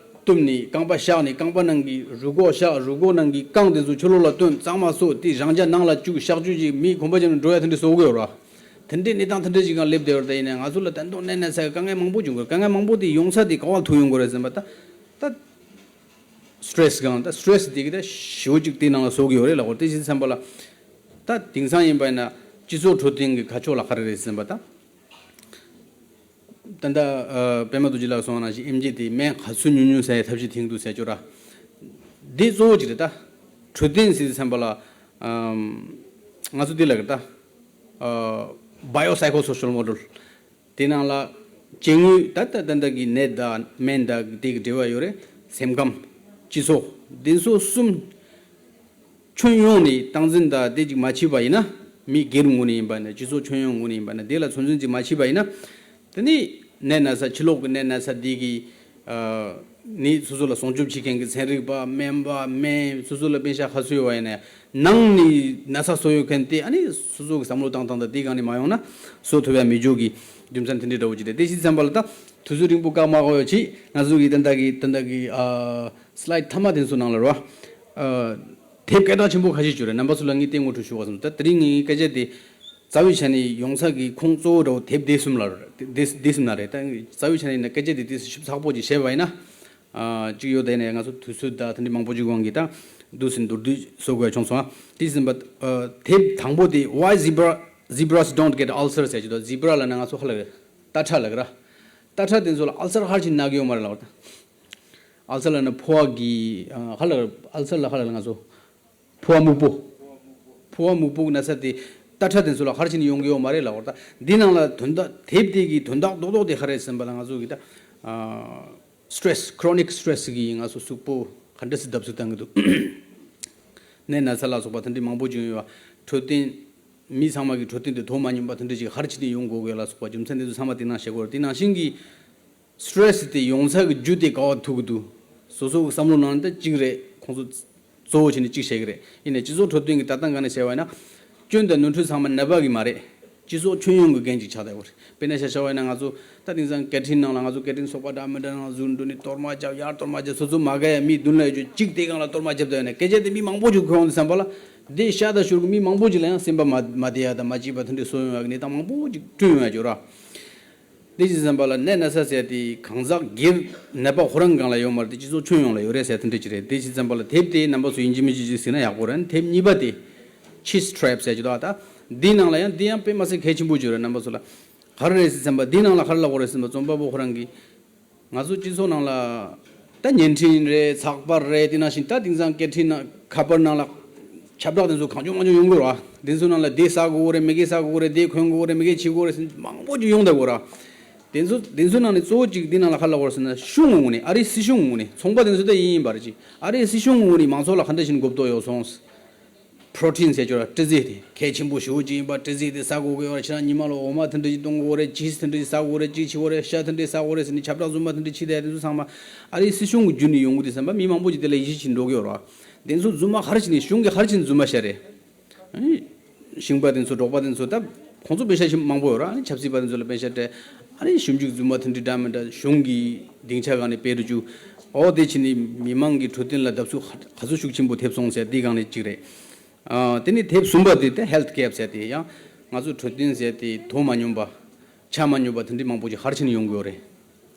གཏུབ་ནས་རྐང་པ་གཤགས་ནས་རྐང་པ་ནང་གི་རུས་ཁོག་གཤགས། རུས་ཁོག་ནང་གི་རྐང་དེ་ཚོ་ཕྱི་ལོགས་ལ་བཏོན། གཙང་མ་བཟོ། དེ་རང་འཇགས་ནང་ལ་བཅུག། གཤག་བཅོས་ཀྱི་མི་གོམ་པ་རྒྱབ་ནས་འགྲོ་ཡ་དེ་འདྲ་བཟོ་གི་ཡོད་ར། དེ་འདྲའི་གནས་སྟངས་དེ་འདྲ་ཞིག་སྒང་སླེབས་བསྡད་ཡོད་རེད། ད་ཡིན་ནའི་ང་ཚོ་ལ་ད་དུང་ནད་ན་ཚ་གི་དཀའ་ངལ་མང་པོ་བྱུང་གི་རེད། དཀའ་ངལ་མང་པོ་དེ་ཡོང་ས་དེ་ག་བ་ཐུག་ཡོང་གི་རེད་ཟེར་ན་ད་ད་སི་ཊེ་རེ་སི་སྒང་ད་སི་ཊེ་རེ་སི་དེ་གི་ད་ཞེ་པོ་ཅིག་དེ་ནང་ལ་བཟོ་གི་ཡོད་རེད་ལབ་དགོས་རེད། དེ་བྱས་ཙམ་པ་ལ་ད་དེང་སང་ཡིན་པ་ཡིན་ན་སྤྱི་ཚོགས་འཕྲོད་བསྟེན་གྱི་ཁ་ཕྱོགས་ལ་ག་རེ་རེད་ཟེར་ན་ད། ད་ལྟ་ཨ་པད་མ་རྡོ་རྗེ་ལགས་གསུངས་པ་ནང་བཞིན་ཨེམ་ཆི་དེ་སྨན་ག་ཚོད་ཉུང་ཉུང་ཟ་ཡའི་ཐབས་ཤེས་བྱེད་ཀྱི་འདུག་ཟེར་ཅོ་ར། འདི་གཙོ་བོ་ཅིག་རེད་ད། འཕྲོད་བསྟེན་ཟེར་དུས་ཙམ་པ་ལ་ཨམ་ང་ཚོ་འདི་ལ་གི་ད་ཨ་bio psychosocial model དེ་ནང་ལ་སྐྱེ་དངོས་ད་ལྟ་ད་ལྟ་གི་ནད་དང་སྨན་དང་དེ་གི་འབྲེལ་བ་ཡོད་རེད། སེམས་ཁམས། སྤྱི་ཚོགས། འདི་ཚོ་གསུམ་ཁྱོན་ཡོངས་ནས་སྟངས་འཛིན་དང་དེ་ཅིག་མ་བྱས་པ་ཡིན་ན། མི་སྒེར་ངོས་ནས་ཡིན་པ་ན། སྤྱི་ཚོགས་ཁྱོན་ཡོངས་ངོས་ནས་ཡིན་པ་ན། དེ་ལ་ཚོད་འཛིན་ཅིག་མ་བྱས་པ་ཡིན་ན། དེ་ནི་ནད་ན་ཚ། ཕྱི་ལོགས་ཀྱི་ནད་ན་ཚ་འདི་གི་ཨ་ནི་སོ་སོ་ལ་སྲུང་སྐྱོབ་བྱེད་མཁན་གྱི་ཚན་རིག་པ། སྨན་པ། སྨན། སོ་སོ་ལ་པེ་ཤ་ག་ཚོད་ཡོད་པ་ཡིན་ན་ནང་ནས་ན་ཚ་བཟོ་ཡོད་མཁན་དེ་ཨ་ནི་སོ་སོ་གི་བསམ་བློ་བཏང་སྟངས་དང་དེ་སྒང་ནས་མ་ཡོང་ན་བཟོ་ཐུབ་ཡ་མེད་རྒྱུ་གི་རྒྱུ་མཚན་དེ་འདྲའི་འདྲ་བོ་ཅིག་རེད། དེ་བྱས་ཙམ་པ་ལ་ད་དུས་ཚོད་རིང་པོ་བཀག་མ་དགོས་ཡ་ཅིག་ང་ཚོ་གི་ད་ལྟ་གི་ད་ལྟ་གི་ཨ་སི་ལའེ་ཌི་མཐའ་མ་དེ་ཚོ་ནང་ལ་རེད་བ། ཨ་དེབ་སྐད་གྲགས་ཆེན་པོ་ཁ་ཤས་ཅིག་ཡོད་རེད། རྣམ་པ་ཚོ་ལ་ངས་དེ་ངོ་སྤྲོད་ཞུ་བ་སོང་། ད་དེ་རིང་ངའི་སྐད་ཆ་དེ་རྩ་བའི་ཆ་ནས་ཡོང་ས་གི་ཁུངས་གཙོ་བོ་འདྲ་བོ་དེབ་དེ་གསུམ་ལ་རེད། དེ་དེ་གསུམ་ན་རེད། ད་རྩ་བའི་ཆ་ནས་ཡིན་ན་སྐད་ཆ་དེ་དེ་ཞིབ་ཚགས་པོ་ཅིག་བཤད་པ་ཡིན་ན། ཨ་གཅིག་ཡོད་དེ་ནས་ང་ཚོ་དུས་ཚོད་དང་དེ་འདྲའི་མང་པོ་ཅིག་དབང་གིས་ད་འདུག་སེ་མདོར་བསྡུས་བཟོ་དགོས་ཡ་བྱུང་སོང་ཨ། དེ་ཟིན་པ་ཨ་དེབ་དང་པོ་དེ་Why Zebra Zebras Don't Get Ulcers ཟེར་གྱི་འདུག་ཟི་བྷ་ར་ལབ་ན་ང་ཚོ་ཧ་ལ་རྟ་ཁྲ་ལབ་ཀྱི་ར། རྟ་ཁྲ་དེ་ཚོ་ལ་ཨལ་སར་ཧར་ཅིག་ན་གི་ཡོད་མ་རེད་ལབ་པ་ད། ཨལ་སར་ལབ་ན་ཕོ་བ་གི་ཨ་ཧ་ལ་ཨལ་སར་ལ་ཧ་ལ་ང་ཚོ་ཕོ་བ་སྨུག་པོ། ཕོ་བ་སྨུག་པོ་གི་ན་ཚ་དེ་རྟ་ཁྲ་དེ་ཚོ་ལ་ཧར་ཅིག་ཡོང་གི་ཡོད་མ་རེད་ལབ་པ་ད། འདི་ནང་ལ་དོན་དག་དེབ་དེ་གི་དོན་དག་རྡོག་རྡོག་དེ་ག་རེ་རེད་ཟེར་ན་ང་ཚོ་གི་ད་ཨ་སི་ཊེ་རེ་སི། chronic stress གིས་ང་ཚོ་གཟུགས་པོ་ག་འདྲ་སེ་བརྡབ་གསིག་བཏང་གི་འདུག་ནད་ན་ཚ་ལ་སོགས་པ་དེ་འདྲའི་མང་པོ་བྱུང་ཡོད་པ། འཕྲོད་བསྟེན་ མི་ཚང་མ་གི་འཕྲོད་བསྟེན་དེ་དོ་མ་སྙོམས་པ་དེ་འདྲ་ཅིག་ཧར་ཅིག་ནས་ཡོང་དགོས་གི་ལ་སོགས་པ་རྒྱུ་མཚན་དེ་ཚོ་ཚང་མ་དེ་ནང་བཤད་དགོས་རེད། དེ་ནང་བཞིན་གྱི་སི་ཊེ་རེ་སི་དེ་ཡོང་ས་གི་རྒྱུ་དེ་ག་བ་ཐུག་གི་འདུག་སོ་སོ་གི་བསམ་བློ་ནང་ད་གཅིག་རེད། ཁོང་ཚོ་གཙོ་བོ་བྱས་ནས་གཅིག་བཤད་གི་རེད། ཡིན་ནའི་སྤྱི་ཚོགས་འཕྲོད་བསྟེན་གི་ལྟ་སྟངས་སྒང་ནས་བཤད་པ་ཡིན་ན། སྐྱོན་དང་ནོར་འཁྲུལ་ཚང་མ་ནད་པ་གི་མ་རེད། སྤྱི་ཚོགས་ཁྱོན་ཡོངས་ཀྱི་འགན་ཅིག་ཆགས་བསྡད་ཡོད་རེད། དཔེར་ན་ཆ་བཞག་པ་ཡིན་ན་ང་ཚོ་ད་དེང་སང་སྐད་འཕྲིན་ནང་ལ་ང་ཚོ་སྐད་འཕྲིན་ཚོགས་པ་འདྲ་མི་འདྲ་ནང་ཟུར་འགྲོ་ནས་གཏོར་མ་རྒྱབ་ཡར་གཏོར་མ་རྒྱབ་སོ་སོ་མ་དགའ་ཡ་མི་མདུན་ལ་ཡོད་རྒྱུ་གཅིག་དེ་སྒང་ལ་གཏོར་མ་རྒྱབ་བསྡད་ཡོད་ནས་སྐད་ཆ་དེ་མི་མང་པོ་ཅིག་གོ་ཡོང་དུས་ཙམ་པ་ལ་དེ་ཤ་དང་ཤུར་གི་མི་མང་པོ་ཅིག་ལ་ཡང་སེམས་པ་མ་མ་བདེ་ཡ་དང་མ་སྐྱིད་པ་དེ་འདྲ་བཟོ་ཡོང་ཡ་གི་གནས་སྟངས་མང་པོ་ཅིག་བསྐྲུན་ཡོང་ཡ་ཅིག་ཡོད་ར། དེ་བྱས་ཙམ་པ་ལ་ནད་ན་ཚ་ཟེར་དེ་གང་ཟག་སྒེར་ནད་པ་ཁོ་རང་སྒང་ལ་ཡོད་མ་རེད་དེ་སྤྱི་ཚོགས་ཁྱོན་ཡོངས་ལ་ཡོད་རེད་ཟེར་དེ་འདྲ་ཅིག་རེད། དེ་བྱས་ཙམ་པ་ལ་དེབ་དེ་རྣམ་པ་ཚོ་ཡིན་གཅིག་མིན་གཅིག་ཅིག་གཟིགས་ན་ཡག་པོ་རེད། དེབ་གཉིས་པ་དེ་Cheese Trap ཟེར་གྱི་འདུག་ད་འདི་ནང་ལ་ཡང་འདི་ཡང་དཔེ་མ་སྲིད་གལ་ཆེན་པོ་ཅིག་རེད། རྣམ་པ་ཚོ་ལ་ག་རེ་རེད་ཟེར་ཙམ་པ་འདི་ནང་ལ་ག་རེ་ལབ་དགོས་རེད་ཟེར་ཙམ་པ་རྩོམ་པ་པོ་ཁོ་རང་གིས། ང་ཚོ་སྤྱི་ཚོགས་ནང་ལ་ད་བརྙན་འཕྲིན་རེད། ཚགས་པར་རེད། དེ་ནང་བཞིན་ད་དེང་སང་སྐད་འཕྲིན་ནང་ཁ་པར་ནང་ལ་ཁྱབ་བསྒྲགས་དེ་ཚོ་གང་བྱུང་མང་བྱུང་ཡོང་གི་རེད་བ། དེ་ཚོ་ནང་ལ་དེ་ཟ་དགོས་རེད། མི་གེ་ཟ་དགོས་རེད། དེ་གོན་དགོས་རེད། མི་གེ་བྱེད་དགོས་རེད་ཟེར་མང་པོ་ཅིག་ཡོང་བསྡད་ཡོད་རེད། དེ་ཚོ་དེ་ཚོ་ནང་ནས་གཙོ་བོ་གཅིག་དེ་ནང་ལ་ག་རེ་ལབ་དགོས་རེད་ཟེར་ན་གཞུང་ངོས་ནས་ཨ་རིའི་སྲིད་གཞུང་ངོས་ནས་ཚོང་པ་དེ་ཚོ་ད་ཡིན་ཡིན་པ་རེད་ཅིག་ཨ་རིའི་སྲིད་གཞུང་ངོས་ནས་མང་ཚོགས་ལ་ག་འདྲ་ཞིག་གོ་རྟོགས་ཡོད་སོང་། པྲོ་ཊིན་ཟེར་ཅོ་ར་སྤྲི་རྫས་དེ་གལ་ཆེན་པོ་ཞེ་པོ་ཅིག་ཡིན་པ། སྤྲི་རྫས་དེ་ཟ་དགོས་ཀྱི་ཡོད་རེད། ཁྱེད་རང་ཉི་མ་ལ་འོ་མ་དེ་འདྲ་ཅིག་བཏུང་དགོས་རེད། ཅི་སི་དེ་འདྲ་ཅིག་ཟ་དགོས་རེད། ཅི་བྱེད་དགོས་རེད། ཤ་དེ་འདྲ་ཟ་དགོས་རེད་ཟེར་ནས་ཁྱབ་བསྒྲགས་རྫུན་མ་དེ་འདྲ་བྱས་ཏེ་དེ་ཚོ་ཚང་མ་ཨ་རིའི་སྲིད་གཞུང་གི་བརྒྱུད་ནས་ཡོང་གི་དེ་བསམ་པ་མི་མང་པོ་ཅིག་དེ་ལ་ཡིད་ཆེས་བྱེད་འགྲོ་གི་ཡོད་རེད། དེ་ཚོ་རྫུན་མ་ག་རེ་བྱས་ནས་གཞུང་གིས་ག་རེ་བྱས་ནས་རྫུན་མ་བཤད་རེད། ཨ་ནི་ཞིང་པ་དེ་ཚོ་འབྲོག་པ་དེ་ཚོ་ད་ཁོང་ཚོ་པེ་ཤ་ཞིག་མང་པོ་ཡོད་རེད། ཨ་ནི་ཆབ་སྲིད་པ་དེ་ཚོ་ལ་པེ་ཤ་སྤྲད། ཨ་ནི་ཞིབ་འཇུག་རྫུན་མ་དེ་འདྲ་འདྲ་མི་འདྲ་གཞུང་གི་སྡིངས་ཆ་སྒང་ནས་སྤེལ་རུ་བཅུག་འོ་དེ་བྱས་ནས་མི་མང་གི་འཕྲོད་བསྟེན་ལ་བརྡབ་གསིག་ག་ཚོད་ཤུགས་ཆེན་པོ་ཐེབས་སོང་ཟེར་དེའི་སྒང་ནས་གཅིག་རེད། ཨ་དེ་ནས་དེབ་གསུམ་པ་དེ་ད་Health Gap ཟེར་དེ་ཡང་ང་ཚོ་འཕྲོད་བསྟེན་ཟེར་དེ་དོ་མ་སྙོམས་པ། ཆ་མ་སྙོམས་པ་དེ་འདྲའི་མང་པོ་ཅིག་ཧར་ཕྱིན་ཡོང་གི་ཡོད་རེད།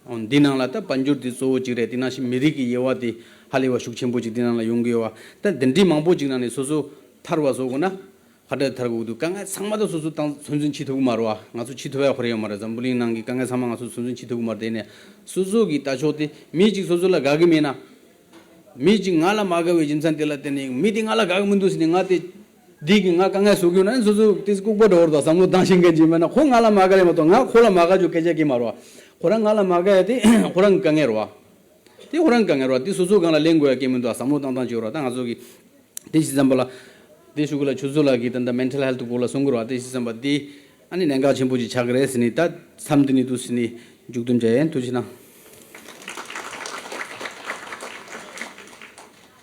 འོ་འདི་ནང་ལ་ད་དཔལ་འབྱོར་དེ་གཙོ་བོ་གཅིག་རེད། དེ་ནང་བཞིན་མི་རིགས་ཀྱི་དབྱེ་བ་དེ་ཧ་ལས་པ་ཤུགས་ཆེན་པོ་ཅིག་དེ་ནང་ལ་ཡོང་གི་ཡོད་པ། ད་འདི་འདྲའི་མང་པོ་ཅིག་ནང་ནས་སོ་སོ་ཐར་བ་བཟོ་དགོས་ན་ག་འདྲ་ཐར་དགོས་འདུག་དཀའ་ངལ་ཚང་མ་ད་སོ་སོ་ཏང་ཚོད་འཛིན་བྱེད་ཐུབ་ཀྱི་མ་རེད་བ། ང་ཚོ་བྱེད་ཐུབ་ཡ་ཁོ་རང་ཡོད་མ་རེད། འཛམ་བུ་གླིང་ནང་གི་དཀའ་ངལ་ཚང་མ་ང་ཚོ་ཚོད་འཛིན་བྱེད་ཐུབ་ཀྱི་མ་རེད། དེ་ནས་སོ་སོ་གི་ལྟ་ཕྱོགས་དེ་མི་གཅིག་སོ་སོ་ལ་དགའ་གི་མེད་ན། མི་གཅིག་ང་ལ་མ་དགའ་བའི་རྒྱུ་མཚན་དེ་ལ་བརྟེན་ནས་མི་དེ་ང་ལ་དགའ་གི་མི་འདུག་ཟེར་ནས་ང་དེ་འདི་གི་ང་དཀའ་ངལ་བཟོ་གི་ཡོད་ན་ནི་སོ་སོ་དེ་ལྐུགས་པ་འདྲ་བོ་རེད་དོ། བསམ་བློ་བཏང་ཤེས་མཁན་ཅིག་མེད་ན་ཁོ་ང་ལ་མ་དགའ་ལས་མ་གཏོགས་ང་ཁོ་ལ་མ་དགའ་རྒྱུ་སྐད་ཆ་གི་མ་རེད་བ། ཁོ་རང་ང་ལ་མ་དགའ་ཡ་དེ་ཁོ་རང་གི་དཀའ་ངལ་རེད་བ། དེ་ཁོ་རང་གི་དཀའ་ངལ་རེད་བ། དེ་སོ་སོ་སྒང་ལ་གླེང་དགོས་ཡ་སྐད་མི་འདུག་བསམ་བློ་བཏང་སྟངས་ཅིག་ཡོད་རེད་བ། ད་ང་ཚོ་གི་དེ་བྱས་ཙམ་པ་ལ། དེ་ཞུ་གི་ལ་ཆུ་ཚོད་ལ་གི་ད་ལྟ་mental health སྐོར་ལ་གསུང་གི་རེད་བ། དེ་བྱས་ཙམ་པ་དེ་ཨ་ནི་གནད་འགག་ཆེན་པོ་ཅིག་ཆགས་ཀྱི་རེད་ཟེར་ནས་ད་མཚམས་འདི་ནས་འདུག་ཟེར་ནས་མཇུག་སྡོམ་བྱ་ཡིན། ཐུགས་རྗེ་གནང་།